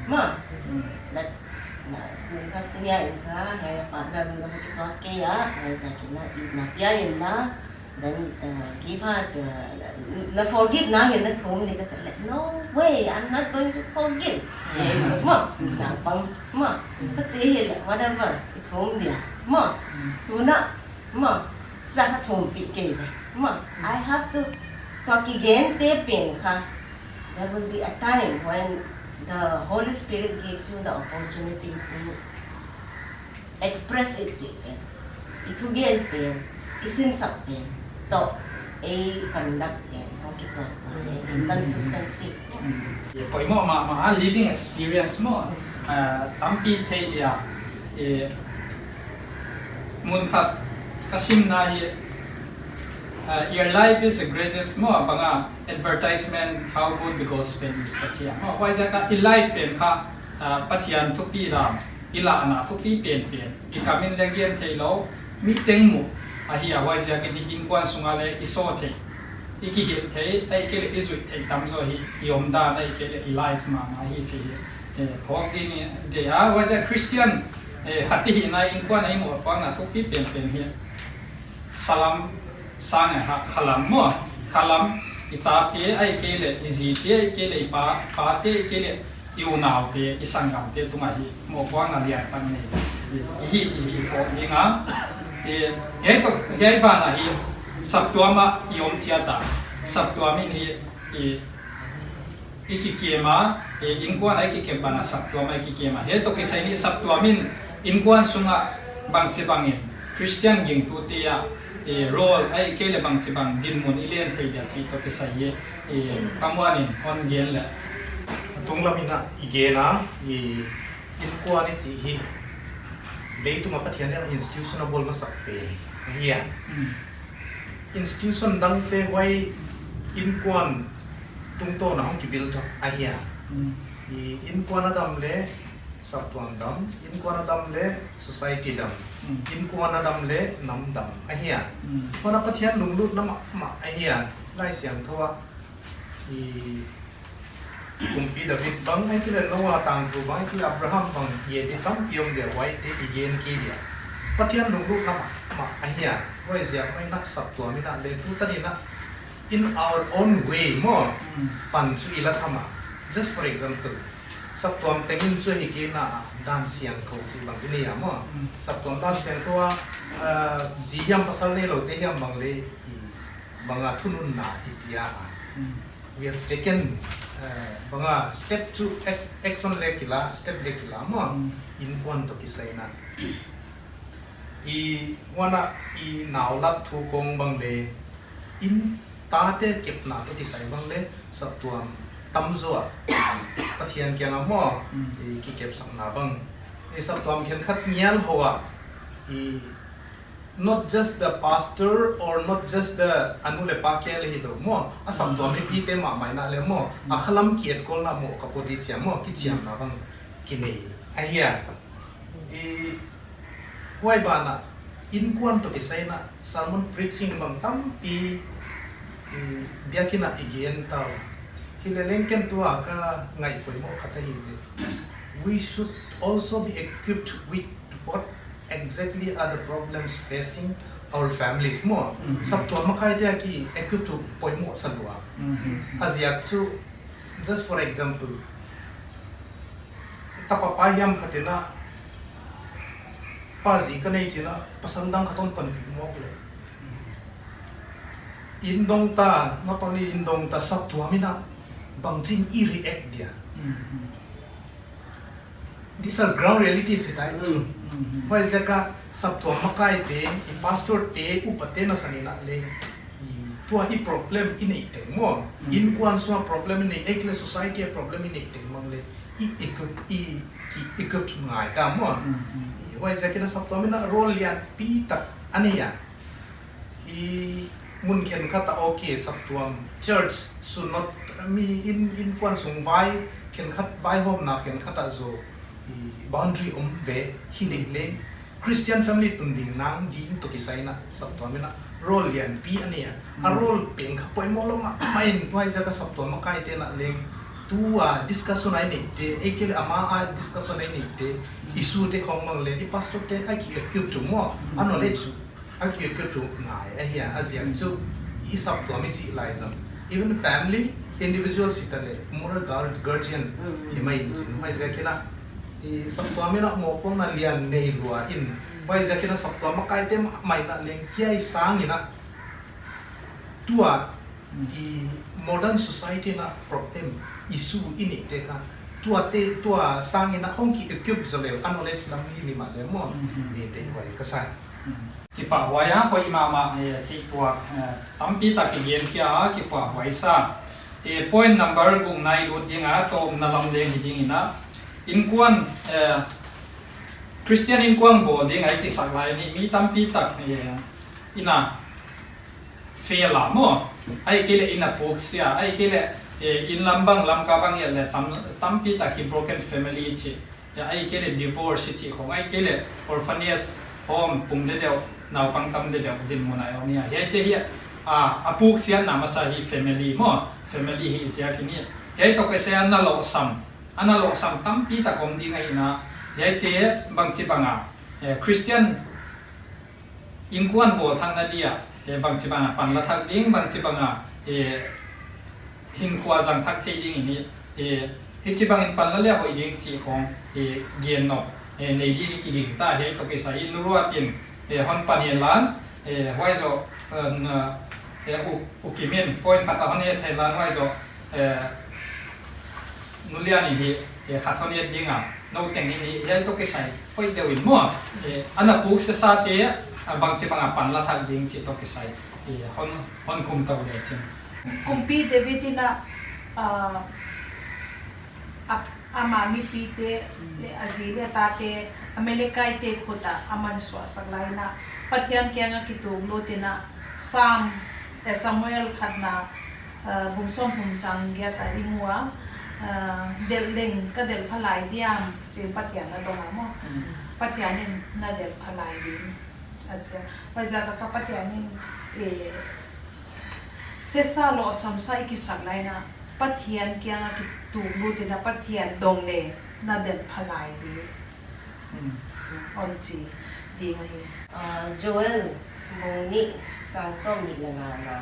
Maw. That, na, tun kha senior in kha, hiai partner nu kha kituak kei a, huaiziak in na, na pia in na, then, uh, give her the, na forgive na hi na thum di ka sa leh, no way, I'm not going to forgive. Yes, maw, na pang, maw, ka chi hi leh, whatever, i thum dia, maw, tuna, maw, zat ka thum pi kei leh, maw, I have to, tua kigen te pen kha, there will be a time when the Holy Spirit gives you the opportunity to express it chih pen. I thugen pen, i sinsak pen toh, ei conduct pen hong kituak pen, consistency. Poimoh mahmah a, living experience maw, ah, tampi thei dia, eh, mun khat ka simna hi, ah, your life is the greatest maw, bang a advertisement how good the gospel is ka chi a. Maw, huaiziak a i life pen kha, ah, Pathian thupi dan, i lahna thupi penpen, i kam in leng gen theilou, mi teng muh ahi a, huaiziak in i inkuan sung a leng i sawt theih, i kihilh theih, ahihkeileh i zuih theih tamzaw hi, i omdan ahihkeileh i life mahmah hi chih hi, eh, phawk ding i deih a, huaiziak Christian, eh, khat i hihna inkuan a i mohpuakna thupi penpen hi. Salam sang a ha, khalam maw, khalam, i tate ahihkeileh i zite ahihkeileh i pa, pate ahihkeileh i unaute, i sanggamte tung a hi mohpuakna lian tak nei i hi chih hi i phawk ding a. I, hiai toh, hiai ban a hi saptuam a i om chiat a, saptuam in hi i, i kikem a, i inkuan a i kikem ban a saptuam a i kikem a. Hiai toh kisai in saptuam in inkuan sung a bangchibang in Christian gingtute a, i role ahihkeileh bangchibang dinmun i len thei dia chih toh kisai hi, i, ka muan in hon gen leh. Tunglam in a i gen a, i, inkuan i chih hi leitung a Pathian in institution a bawl masak pen ahi a. Institution dangte huai inkuan tungtawn a hong kibuild up ahi a. I inkuan a dam leh saptuam dam, inkuan a dam leh society dam, inkuan a dam leh nam dam ahi a. Huan a Pathian lunglutna mahmah ahi a. Laisiangthou ah, i, kumpi David bang, ahihkeileh Noah tangthu bang, ahihkeileh Abraham bang, i gen di tampi om dia, huaite i gen kei dia. Pathian lunglut mahmah ahi a, huaiziak mai in saptuam in leng tutan in, in our own way maw, Mm. pan chu i la tham a. Just for example, saptuam teng in chu hi kei na dan siangthou chih bang i nei a maw. Mm. Saptuam dan siangthou ah, ah, zi hiam pasal neiloute hiam bang leh, i, bang a thununna i pia a. Mm. We have taken, eh, bang a step chu ac-, action leh kila, step leh kila maw. Mm. Inkuan toh kisai in. I, huan ah i nau lat thu khong bang leh, in tate kepna toh kisai bang leh, saptuam tamzaw ah Pathian kiang ah maw, Mm. i kikepsakna bang. I saptuam khenkhat ngial hou ah, i not just the pastor or not just the a nu leh pa kia leh hilou maw, a saptuam mipite mahmah in leng maw, a khalam ki-etkholhna maw, ka pawt di chiam maw, kichiamna bang kinei ahi a. I, huai ban ah, inkuan toh kisai in sermon preaching bang tampi, i, biakinn ah i gen ta ua. Hileleng ken tua ka ngaih poimoh khat ahi leh, we should also be equipped with what exactly are the problems facing our families maw. Mhm. Saptuam makaite a ki-equip poimoh sa lua. Mhm. A ziak chu, just for example, tapa pa hiam khat in, pa zi ka nei chi in, pasal dang khat hon panpih mawk leh, inn dong ta, not only inn dong ta, saptuam in bangchin i react dia. Mhm. These are ground realities, i tai chu. Mm, mm, mm. Huaiziak a saptuam makaite, i pastor te, upate na sang in leng, i tua hi problem i neih teng maw. Mm. Inkuan sung a problem i neih, ahihkeileh society a problem i neih teng bang leh, i, i equip, i, i equip ngai ta maw. Mm, mm. I huaiziak in saptuam in role lianpi tak a nei a. I mun khenkhat ah, okay, saptuam, church, should not, mi in, inkuan sung vai, khenkhat vaihawmna khenkhat ah zaw, i boundary om ve hileleng, Christian family tun ding nang ding toh kisai in saptuam in role lianpi a nei a. A Mm. role pen kha poimoh lou mahmah in, huaiziak a saptuam makaite in leng, tua discussion a i neihte, ahihkeileh ama a discussion a i neihte, Mm. issue te khong bang leh, i pastor te a ki-equip tu maw, Mm. a knowledge chu a ki-equip tu ngai ahi a, a ziak chu i saptuam i chih lai zong, even family, individual si ta leh, moral guard-, guardian Mm. hi mai in chin, huaiziak in i saptuam in mawhpuakna lian nei lua in, huaiziak in saptuam makaite mahmah in leng hiai sang in, tua Mm. i modern society in problem, issue i neihte kha, tuate, tua sang in hong ki-equip zaw leh, a knowledge lam i nei mah leh maw, Mm-hmm. neite huai ka sa. Mm. Kipahhuai a, hoih mahmah, eh, theih tuak, eh, tampi tak i gen khia a, kipahhuai sa. Eh, point number gukna i lut ding a, tawpna lam leng hi ding in, inkuan, eh, Christian inkuan bawl ding a i kisak lai in, mi tampi tak, eh, in fail a maw. Ahihkeileh in a puk sia, ahihkeileh, eh, inn lam bang, Lamka bang i et leh tam, tampi tak hi broken family chi. Ya, ahihkeileh divorce chih khong, ahihkeileh orphanage home, pung deuhdeuh, naupang tam deuhdeuh dinmun a i om hi a. Hiaite hi, a, a puk siatna masa hi family maw, family hi ziak in hi. Hiai toh kisai a na lohsam, a na lohsam tampi tak om ding ahi in, hiaite bangchibang a, eh, Christian inkuan bawl thakna dia, eh, bangchibang a panla thak ding, bangchibang a, eh, hinkhua zang thak thei ding in hi, eh, hichibang in panla leh hoih ding chih khong, eh, gen nop, eh, nei di i kiging ta, hiai toh kisai in Ruat in, eh, hon pan henla, eh, huai zoh, eh, na, eh, U, U Kim in point khat a hon et henla, huai zoh, eh, Nu Lian in hi, eh, khat hon et ding a, nou teng in hi, hiai toh kisai, hoih deuh in maw, eh, a na puk siasate, a bangchibang a panla thak ding chih toh kisai, eh, hon, hon kum tou leh chin. Kumpi David in a, ah, a, ama mipite, leh a zi leh a tate, Amalekite khut ah aman suaksak lai in, Pathian kiang a kituklut in, Sam, eh, Samuel khatna, ah, bung sawmthum chang giat ah i mu a, ah, delh leng ka delh pha lai diam, chi'n Pathian a dong a maw. Mm. Pathian in na delh pha lai ding, a chi a. Huaiziak a kha Pathian in, eh, Sesa lohsam sa i kisak lai in a, Pathian kiang a kituklut in a Pathian dong le na den pha lai di. Hmm. Hon chi ding ahi. Ah, Joel, bung nih, chang sawmnih leh nga na.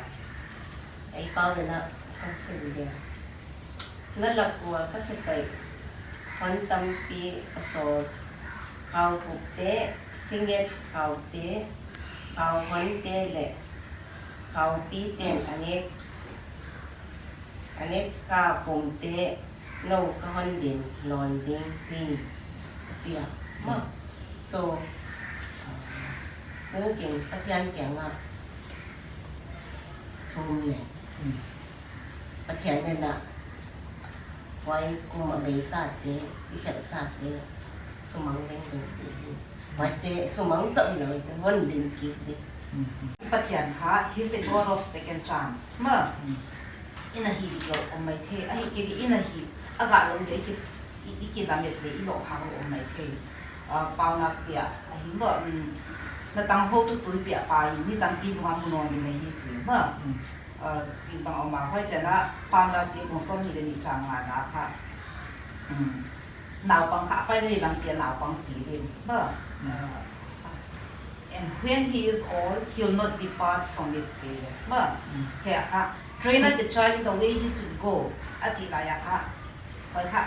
Ei pau in a, ka sim dia. Na lak ua ka sepaih hon tampi ka sawl. Khau kukte, singet khaute, khau honte leh khaupiten a nek, a nek kha kumte nou ka hon din lawn ding hi, a chi a. Maw. Hmm. So, uh, pu kiang, Pathian kiang a thum leh. Hmm. Pathian in a, huai kum a beisate, i khelhsate, sumang vengveng te hi. Huaite sumang chauh lou in chin hon din kik di. Mhm. Pathian kha, he's a God of second chance. Maw. Mm. I na hih lou om maithei, ahihkeileh i na hih, a gah lou leh i ki, i, i kilamet leh i lohkhak lou om maithei. Ah, Paunak dia, ahi maw, mm, na tanghou tuh tuipi ah pai in, ni tampi nung a mu nawn ding na hi chi. Maw. Mm. Ah, chi bang om a, huai chiang a, Paunak dia bung sawmnih leh nih chang nga na kha. Mm. Naupang kha a pai leh lampi a naupang chi din. Maw. Mm. Ah, and when he is old, he'll not depart from it chi le. Maw. Mm. Hiai kha, train up the child in the way he should go. A chi lai a kha. Huai kha,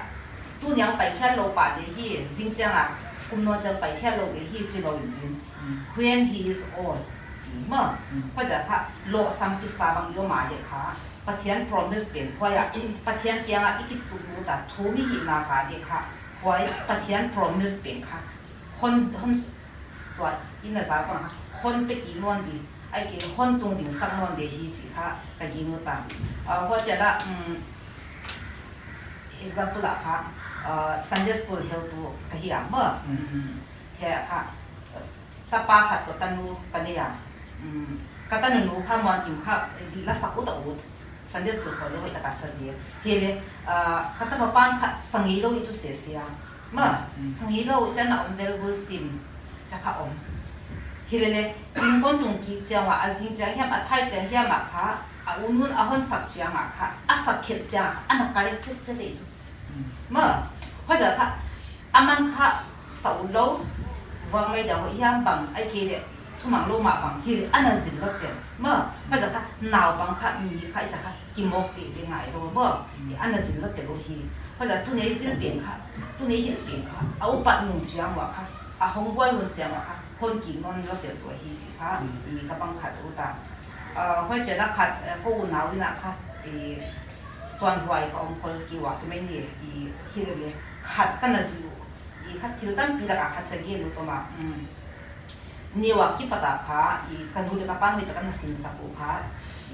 tuni'n pai khial lou pah di hi, zingchiang a, kum nawn chiang pai khial lou di hi chi lou in chin. Mm. When he is old, chi maw. Mm. Huai a kha, lohsam kisa bang i om a leh kha, Pathian promise pen, huai a, Pathian kiang a i kituklut a, thum i hihna ka leh kha, huai Pathian promise pen kha, hon, hon, tua, i na za kha, hon pe kik nawn di, ahihkeileh hon tungding sak nawn di hi chi kha, ka gingta. Ah, huai chiang a, mm, example a kha, ah, Sunday school heutu ka hi a maw. Mm. Mm. Hiai a kha, tapa khat toh tanu ka nei a. Mm, ka tanu nu kha Muangkim kha, eh, la sak ut a ut. Sunday school khol leh hoih taka sa zel. Hileh, ah, ka tapa pan kha sa ngeilou i chu sese a. Maw, mm, sa ngeilou chiang a om vel gul sim. Chia kha om. Hilele, inkuan tung kik chiang a, a zing chiang hiam, a thai chiang hiam a kha, a u nu'n a hon sak chiang a kha, a sak khelh chiang a kha, ana correct chetchet leh chu. Mm. Maw, huai a kha, aman kha, sa ut lou, vang mai dia hoih hiam bang, ahihkeileh, thumang lou mah bang, hileh, ana zil lou tel. Maw, huai a kha, naupang kha, mi kha, i chia kha, kimawk teh di ngai lou maw. Mm. Ana zil lou tel uh hi. Huai a tunei zil pen kha, tunei hilh pen kha, a upat nung chiang ua kha, a hong buai hun chiang ua kha, hon kik nawn lou tel uh hi chi kha, mm, i ka pang khat uh ta. Ah, huai chiang a khat, eh, kou unau in a kha, i suan huai ka om khol kei ua chi mai ni, i hilele khat ka na zui uh. I khat thil tampi lak a khat ka gen uh tawm a. Mm. Ni ua kipat a kha, i ka nu leh ka pa'n hoih taka na sinsak uh kha,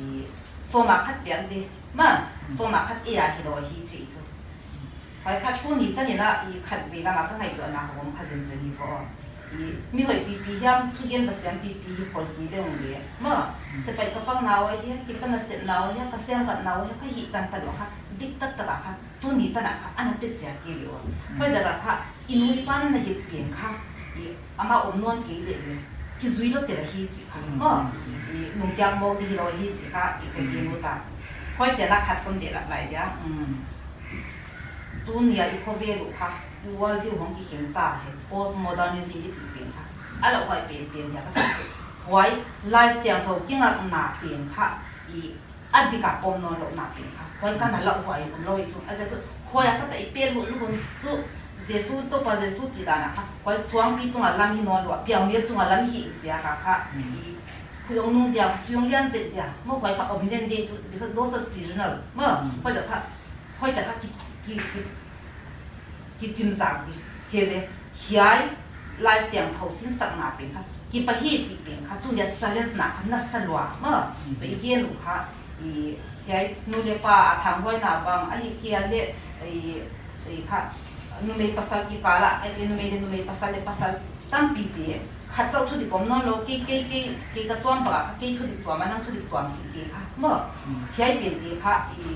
i sawm a khat piak di, maw, mm, sawm a khat ei a hilou hi chi chu. Huai khat tuni tan in a, i khat vei lam a ka ngaihtuahna hong om kha zenzen hi vo. I mi hoih pipi hiam, thugen Pasian pipi hi khol kei deuh leh, maw, mm, sepaih ka pang nau ahi, kei ka nasep nau ahi, ka siamvat nau ahi, ka hih tan tan lou kha, dik taktak a kha, tuni tan a kha, ana tet chiat kei leh ua. Mm. Huai a kha, i nu i pa'n na hilh pen kha, i amah om nawn kei leh leh, kizui lou tel ahi chi kha. Mm. Maw, i nung kiak mawk di hilou hi chi kha, i ka gen uh ta. Huai chiang a khat kon behlap lai dia. Mm. Tuni a i khovel uh kha, i world view hong kikheng ta hi, postmodernism i chih pen kha. A lauhuai penpen hia ka chi. Huai, Laisiangthou kingakna pen kha, i a dik a pom nawn louhna pen kha. Huai ka na lauhuai om lou i chu. A ziak chu, huai a pat a i pelh hun hun chu, Jesu, Toupa Jesu chih dan a kha. Huai suangpi tung a lam hi nawn lou a, piaunel tung a lam hi ziak a kha. Mm. I, hui ong nung dia, hui ong lian zek dia. Maw huai kha om den di chu, because those are seasonal. Maw, mm, huai a kha, huai a kha ki, ki, ki, kichim zak di. Hileh, hiai, Laisiangthou sinsakna pen kha, kipahih chih pen kha, tuni a challenge na kha, na sa lua, maw. Mm. Tua i gen uh kha, i, hiai, nu leh pa a thanghuaina bang, ahihkeileh, i, i kha, numei pasal kikal a, ahihkeileh numei leh numei, pasal leh pasal, tampi te, khat chauh thudik om nawn lou, kei, kei, kei, kei ka tuam bang a kha, kei thudik tuam a, nang thudik tuam chih te kha, maw. Mm. Hiai pen te kha, i,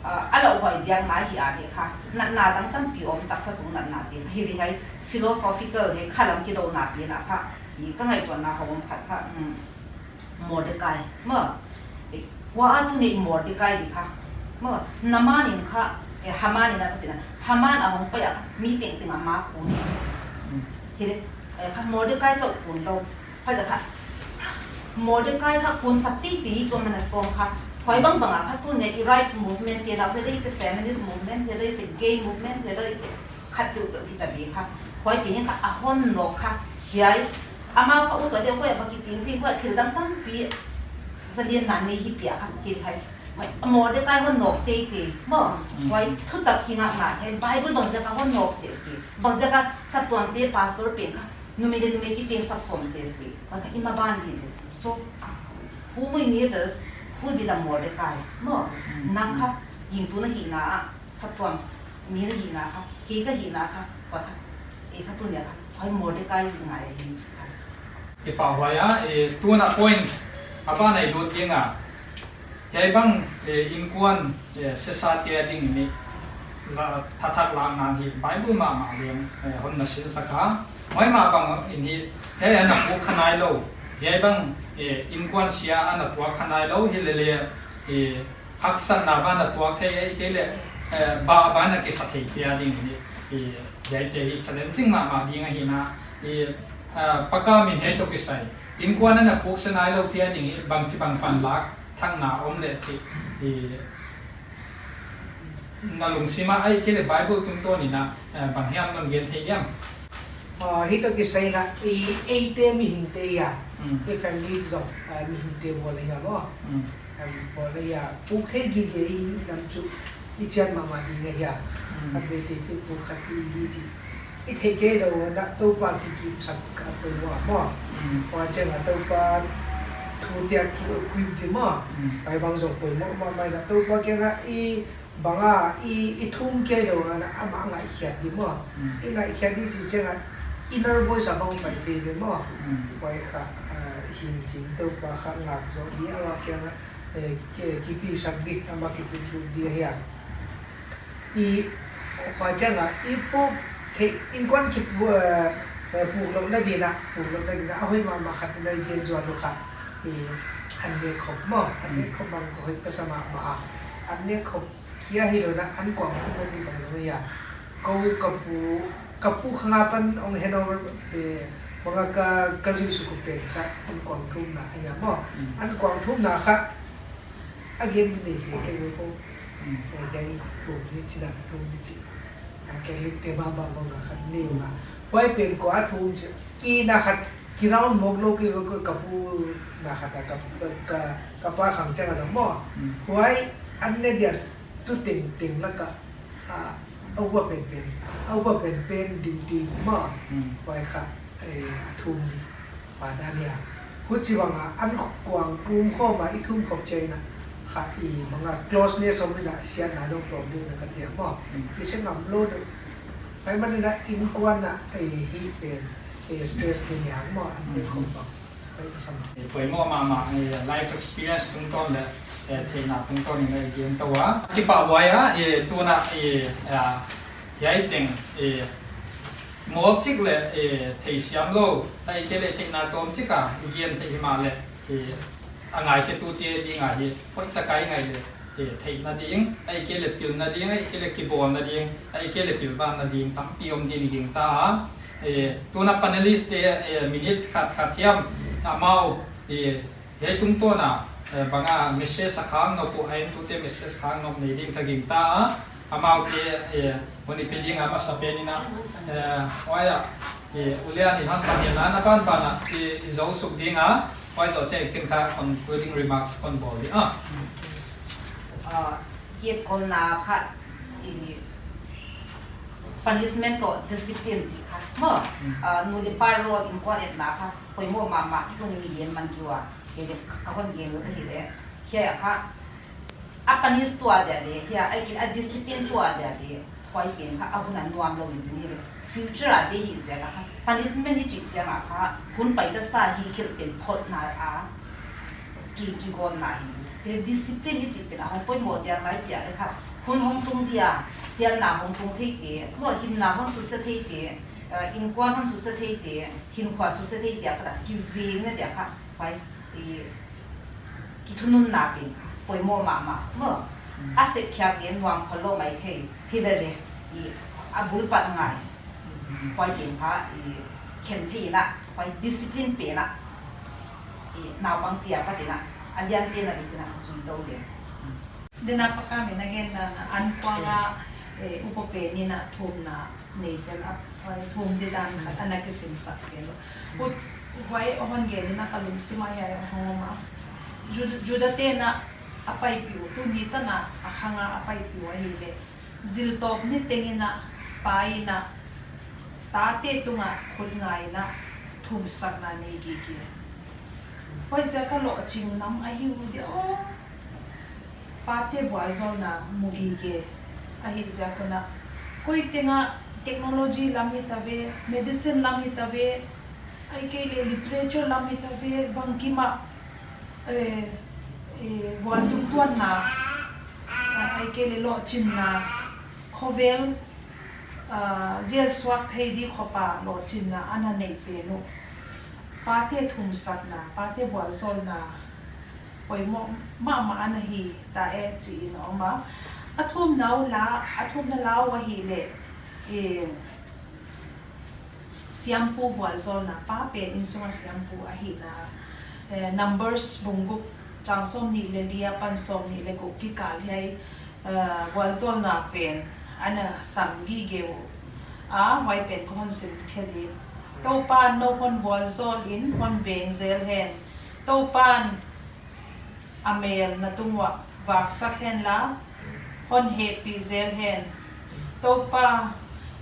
ah, a lauhuai diak na hi a leh kha, natna dang tampi om taksa tung natna te kha, hileh hiai philosophical hi kha lam kidona pen a kha, i ka ngaihtuahna hong om khat kha, mm, Mordecai, maw. I, Huai a tuni Mordekai di kha. Maw, Naman in kha, eh, Haman in a ka china. Haman a hong pai a kha, mi tengteng a ma kun. Mm. Hi leh, eh, kha Mordekai chauh kun lou. Huai ta kha. Mordekai kha kun sak teitei chu man a sawm kha. Huai bangbang a kha tuni i rights movement te na, whether it's a feminist movement, whether it's a gay movement, whether it's a khat tu tu kita bi kha. Huai pi ni kha a hon nawk kha. Hiai. Amau kha u tua deuh huai a ba ki ting ting huai thil dang tampi. Zalian na nei hi pia kha ki hai. Huai Mordekai hon nawk teitei. Maw. Mm. Huai thutak ki ngak ngak hiai. Bible bangziak a hon nawk sese. Bangziak a saptuam te pastor pen kha. Numei leh numei ki teng sak sawm sese. Huai kha i maban di chu. So, who we need is, who be the Mordekai. Maw. Mm. Nang kha, gingtu na hihna a. Saptuam mi na hihna kha, kei ka hihna kha, huai kha, ei kha tuni a kha, huai Mordekai hi ngai a hi kha. Kipahhuai a, eh, tuna point, a ban a i lut ding a. Hiai bang, eh, inkuan, eh, sesa te a ding in i la, thathak lak nang hi, Bible mahmah leng, eh, hon na sin sak a. Huai mah bang in hi, hiai a na puk kha nailou. Hiai bang, eh, inkuan sia a na tuak kha nailou, hi lele, eh, haksatna ban a tuak thei ei kei leh, eh, ba, ban a kisa thei te a ding hi, i, hiaite hi challenging mahmah ding ahi na, i, ah, Pakam in hiai toh kisai. Inkuan a na puk se nailou te a ding hi bangchibang panlak thakna om leh chih, i, na lungsim a ei kei leh Bible tungtawn in a, eh, bang hiam non gen thei diam. Ah, hi toh kisai na, i, eite mihingte a. Mm. I family zong, ah, mihingte bawl a hia maw. Mm. Em, bawl a hia. Puk thei gige i lam chu i chian mahmah ding a hia. Mm. A bete chu puk khat i di chi. I thei kei lou na Toupa ki ki sak ka poimoh maw. Mm. Huai chiang a Toupa thu te a ki equip di maw. Mm. Huai bang zong poimoh mahmah na Toupa kiang a i bang a, i, i thum kei lou na, amah ngaihkhiat di maw. Mm. I ngaihkhiat di chih chiang a, inner voice a bang pai thei di maw. Mm. Huai kha, ah, hin chin Toupa kha ngak zoh di, amah kiang a, eh, ki, kipisak di, amah kipisak di a hia. I, huai chiang a, i puk thei, inkuan ki pu-, eh, eh, puk louhna di na, puk louhna di na, a hoih mahmah khat na i gen zual lou kha. I, an ne khop maw, an ne khop bang hoih ka sa mahmah a. An ne khop Kia hi lou na an kuang thum na di bang lou ya. Kou ka pu, ka pu khang a pan ong hen ong pe, bang a ka, ka zui suk pen kha an kuang thum na a ya maw. Mm. An kuang thum na kha a gen di nei se ke ko. Mm. Ong gen thum ni chi na thum ni chi. A ke lik te ba ba bang a kha ni na. Huai pen ko a thum chi. Ki na khat, ki round mawk lou ki ko ka pu na khat a ka, ka, ka pa khang chiang a maw. Mm. Huai an ne dia tu tengteng lak a, a, a upa penpen, a upa penpen ding ding maw. Mm. Huai kha, eh, a thum di. Pa dan ya. Huchibang a, an kuang kum khawm a i thum khop chiang a. Kha i bang a closeness om in a siatna zong tawm ding na ka tia maw. Mm. I se ngam lou deuh. Huai man in a inkuan a, eh, hi pen, eh, stress hi ni hang maw, an pen khop bang. Huai ka sam. Eh, poimoh mahmah, eh, life experience tungtawn leh, eh, theihna tungtawn in a i gen tou a. Kipahhuai a, eh, tuna, eh, ah, hiai teng, eh, mawk chik leh, eh, theisiam lou, ahihkeileh theihna tawm chik a, i gen theih himahleh, eh, a ngaikhiatute ding a hi, hoihtak a i ngaih leh, eh, theihna ding, ahihkeileh pilna ding, ahihkeileh kibawlna ding, ahihkeileh pilvanna ding, tampi om ding i gingta a. Eh, tuna panelist te, eh, minute khat khat hiam, amau, eh, hiai tungtawn a, eh, bang a message a khang nop uh, a entute message khang nop nei ding ka gingta a. Amaute, eh, hun i pe ding a masa pen in a, eh, huai a, eh, U Lian in hon pan hiam na, na pan pan a, i, i zou suk ding a, huai zoh chiang ken kha concluding remarks kon bawl di a. Ah, ki kon na kha, i, punishment toh discipline chih kha. Maw, mm, ah, nu leh pa role in kuan et na kha, poimoh mahmah, tuni mi gen man ki ua, ke de ka hon gen lou ta hi leh. Hiai a kha, a punish tuah dia leh, hiai a ki a discipline tuah dia leh, huai pen kha, a hun a nuam lou in chin hi leh. Future a di hi ziak a kha, punishment hi chih chiang a kha, hun pai ta sa hi khel pen phot na a, ki, ki gon na hi chin. He discipline hi chih pen a hong poimoh dia ngai chia leh kha, hun hong tung dia, siatna hong tung thei te, maw hinna hong susia thei te, eh, inkuan hong susia thei te, hinkhua susia thei te, a pat a kiveng na dia kha, huai, i, kithununna pen kha. Poimoh mahmah maw. A sek khiak in nuam khol lou maithei. Hi lele, i a bul pat ngai. Huai pen kha i khen thei in a, huai discipline pen a, i naupang tia pat in a, a lian te na di chin a zui tou le. Dena paka me na gen na, na an kuang a, eh, upo pen in a thumna nei zel a, huai thum di dan khat ana kisinsak pen lou. Ut, huai a hon gen in a ka lungsim a hiai a hong om a. Ju-, Juda te na a paipih uh, tuni tan a a khang a a paipih uh ahi le. Ziltawp ni teng in a, pa in a, tate tung a khut nga in a, thumsakna nei gige. Huaiziak a lohching nam ahi uh dia aw. Pate vualzawlna mu gige. Ahihziak un a, koi teng a technology lam hita ve, medicine lam hita ve, ahihkeileh literature lam hita ve, bangkim a, eh, eh, vualtum tuanna, ah, ahihkeileh lohchinna, khovel, ah, zel suak thei di khop a lohchinna ana nei pen uh. Pate thumsakna, pate vualzawlna, poimoh mahmah ana hi ta e chi in a om a. A thumna uh la, a thumna la uh ahihleh, eh, siampu vualzawlna, pa pen innsung a siampu ahihna, eh, Numbers bung guk chang sawmnih leh li apan sawmnih leh guk kikal hiai, eh, vualzawlna pen ana sam gige uh. A, huai pen ka hon sim khe di. Toupa'n nou hon vualzawl in hon veng zel hen. Toupa'n a mel na tung uah vaksak hen la, hon hehpih zel hen. Toupa,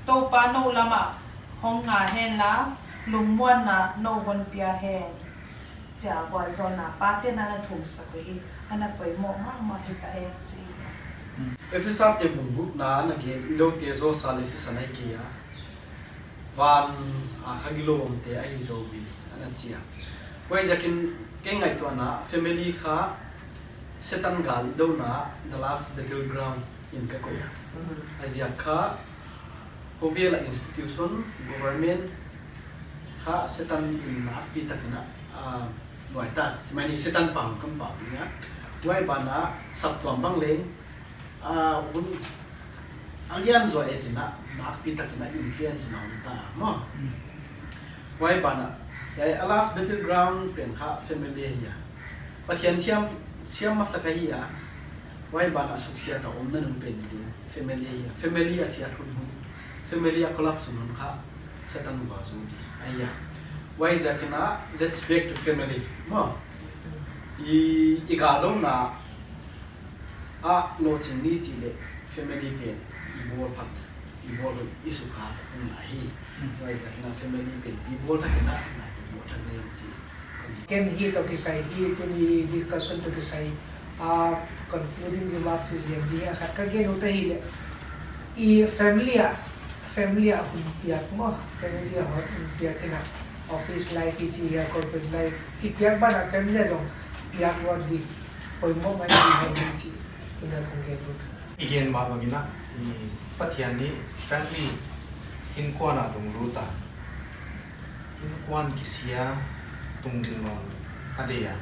Toupa nou lam ah hong nga hen la, lungmuanna nou hon pia hen. Chia vualzawlna pate na ana thumsak uhi, ana poimoh mahmah hita e chi. Efesa te bung gukna ana gen, i doute zosa leh sisan ahi kei a, van a kha gilou omte ahi zou hi, ana chi a. Huaiziakin kei ngaihtuahna, family kha Setan gal i douna the last battleground in ka koih a. A ziak kha khovel a institution, government kha Setan in nakpi takin a, ah, nuai ta, simaini Setan pau kampau ni a. Huai ban a saptuam bang leng, ah, hun a lian zaw e tina, nakpi takin a influence na om ta, maw. Huai ban a, hiai a last battleground pen kha family ahi a. Pathian siam, siam masak ahi a. Huai ban a suksiat a omna nung pen ding family ahi a. Family a siat hun hun, family a collapse hun hun kha Setan va zu di ahi a. Huaiziakin a, let's back to family, maw. I, i gal douna a lohching ni chih leh family pen i bawl phat, i bawl i sukha hun ahi. Huaiziakin a family pen i bawl thak in a, i bawl thak in a chi. Ken hi toh kisai, hi tuni discussion toh kisai, ah, concluding remarks ziang di a khat ka gen ut ahihleh, i family a, family a hun piak maw, family a hun piak in a, office life i chi a, corporate life i piak ban a family a zong piak vat di, poimoh ngai di, ngai di chi in a kong gen ut. I gen mah bangin a, i Pathian in family, innkuan a lunglut a, innkuan kisia tungding nawn a deih a.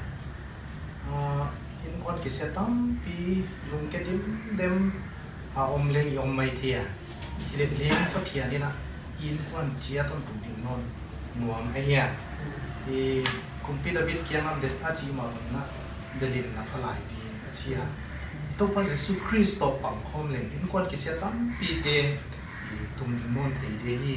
Ah, innkuan kisia tampi lungke dimdem a om leng i om maithei a. Hileh leng Pathian in a innkuan chiat hon tungding nawn nuam ahi a. I kumpi David kiang ah delh a chih mah bangin a, delh in na phalai ding a chi a. Toupa Jesu Khrist toh pangkhawm leng innkuan kisia tampite i tungding nawn thei di hi,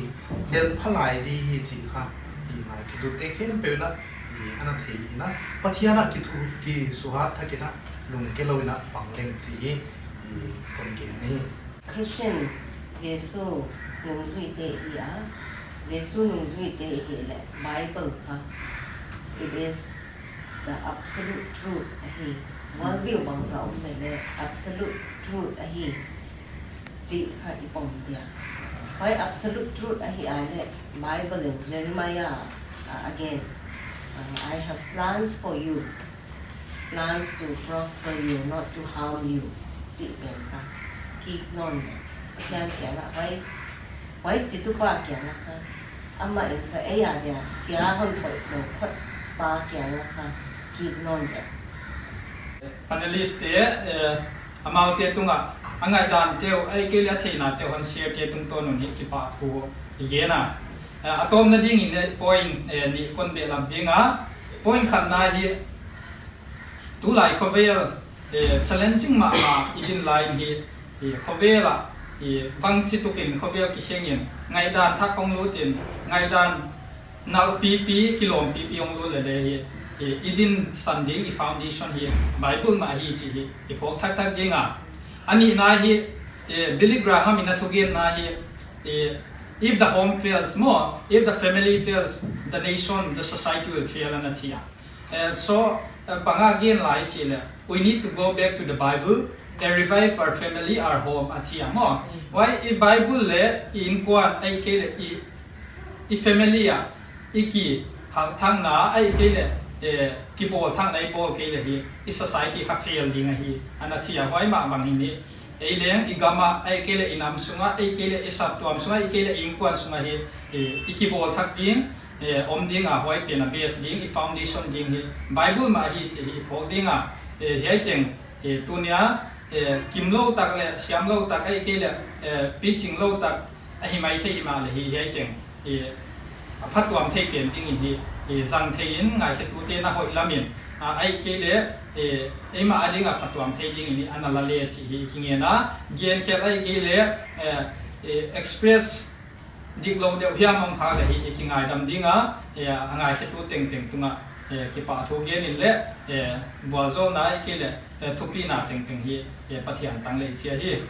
delh phalai di hi chih kha i ngaikhiatute khempeuh in a, i ana thei in a, Pathian a kithu, kisuhat thak in a, lungke lou in a pang leng chih hi i kon gen ahi. Christian, Jesu nungzuite i hi a, Jesu nungzuite i hih leh Bible kha, it is the absolute truth ahi. Worldview bangzah om leh leh absolute truth ahi chih kha i pom dia. Huai absolute truth ahih leh Bible in Jeremiah, uh, again, uh, "I have plans for you, plans to prosper you, not to harm you," chih pen kha kik nawn leh, Pathian kiang ah huai, huai chitupa kiang ah kha, amah in kha ei a dia sia hon koih lou phot pa kiang ah kha kik nawn leh. Panelist te, eh, amaute tungah a ngaihdan te uh, ahihkeileh a theihna te uh hon share te tungtawn un hi kipahthu i gen a. Eh, a tawpna dingin, eh, point, eh, nih kon behlap ding a. Point khatna hi, tulai khovel, eh, challenging mahmah i din lai in hi, eh, khovel ah, eh, bangchi tukin khovel kikheng in, ngaihdan thak hong lut in, ngaihdan nalh pipi, kilawm pipi hong lut leh leng hi, eh, i dinsan ding, i foundation hi Bible mah hi chih hi i phawk thakthak ding a. A nihna hi, eh, Billy Graham in a thugenna hi, eh, "If the home fails, maw, if the family fails, the nation, the society will fail," ana chi a. Eh, so, eh, bang a gen lai chih leh, "We need to go back to the Bible and revive our family, our home," a chi a maw. Huai i Bible leh i innkuan, ahihkeileh i, i family ah i kihalh thakna, ahihkeileh, eh, kibawl thakna i bawl kei leh hi, i society kha fail ding ahi, ana chi a. Huai mah bangin hi, ei leng i gam ah, ahihkeileh i nam sungah, ahihkeileh i saptuam sungah, ahihkeileh i innkuan sungah hi, eh, i kibawl thak ding, eh, om ding a, huai pen a base ding, i foundation ding hi Bible mah hi chih hi i phawk ding a. Eh, hiai teng, eh, tuni a, eh, kimlou tak leh siamlou tak, ahihkeileh, eh, pichinglou tak ahi maithei himahleh hi, hiai teng, eh, a phatuam thei pen dingin hi, eh, zang thei in, ngaikhetute na hoih lam in, ah, ahihkeileh, eh, eimah a ding a phatuam thei dingin hi ana la leh chih hi i kingen a. Gen khial ahihkeileh, eh, eh, express diklou deuh hiam om khak leh hi i kingaidam ding a, eh, a ngaikhetu tengteng tungah, eh, kipahthu gen in leh, eh, vualzawlna ahihkeileh, eh, thupina tengteng hi, eh, Pathian tang leh i chi ahi.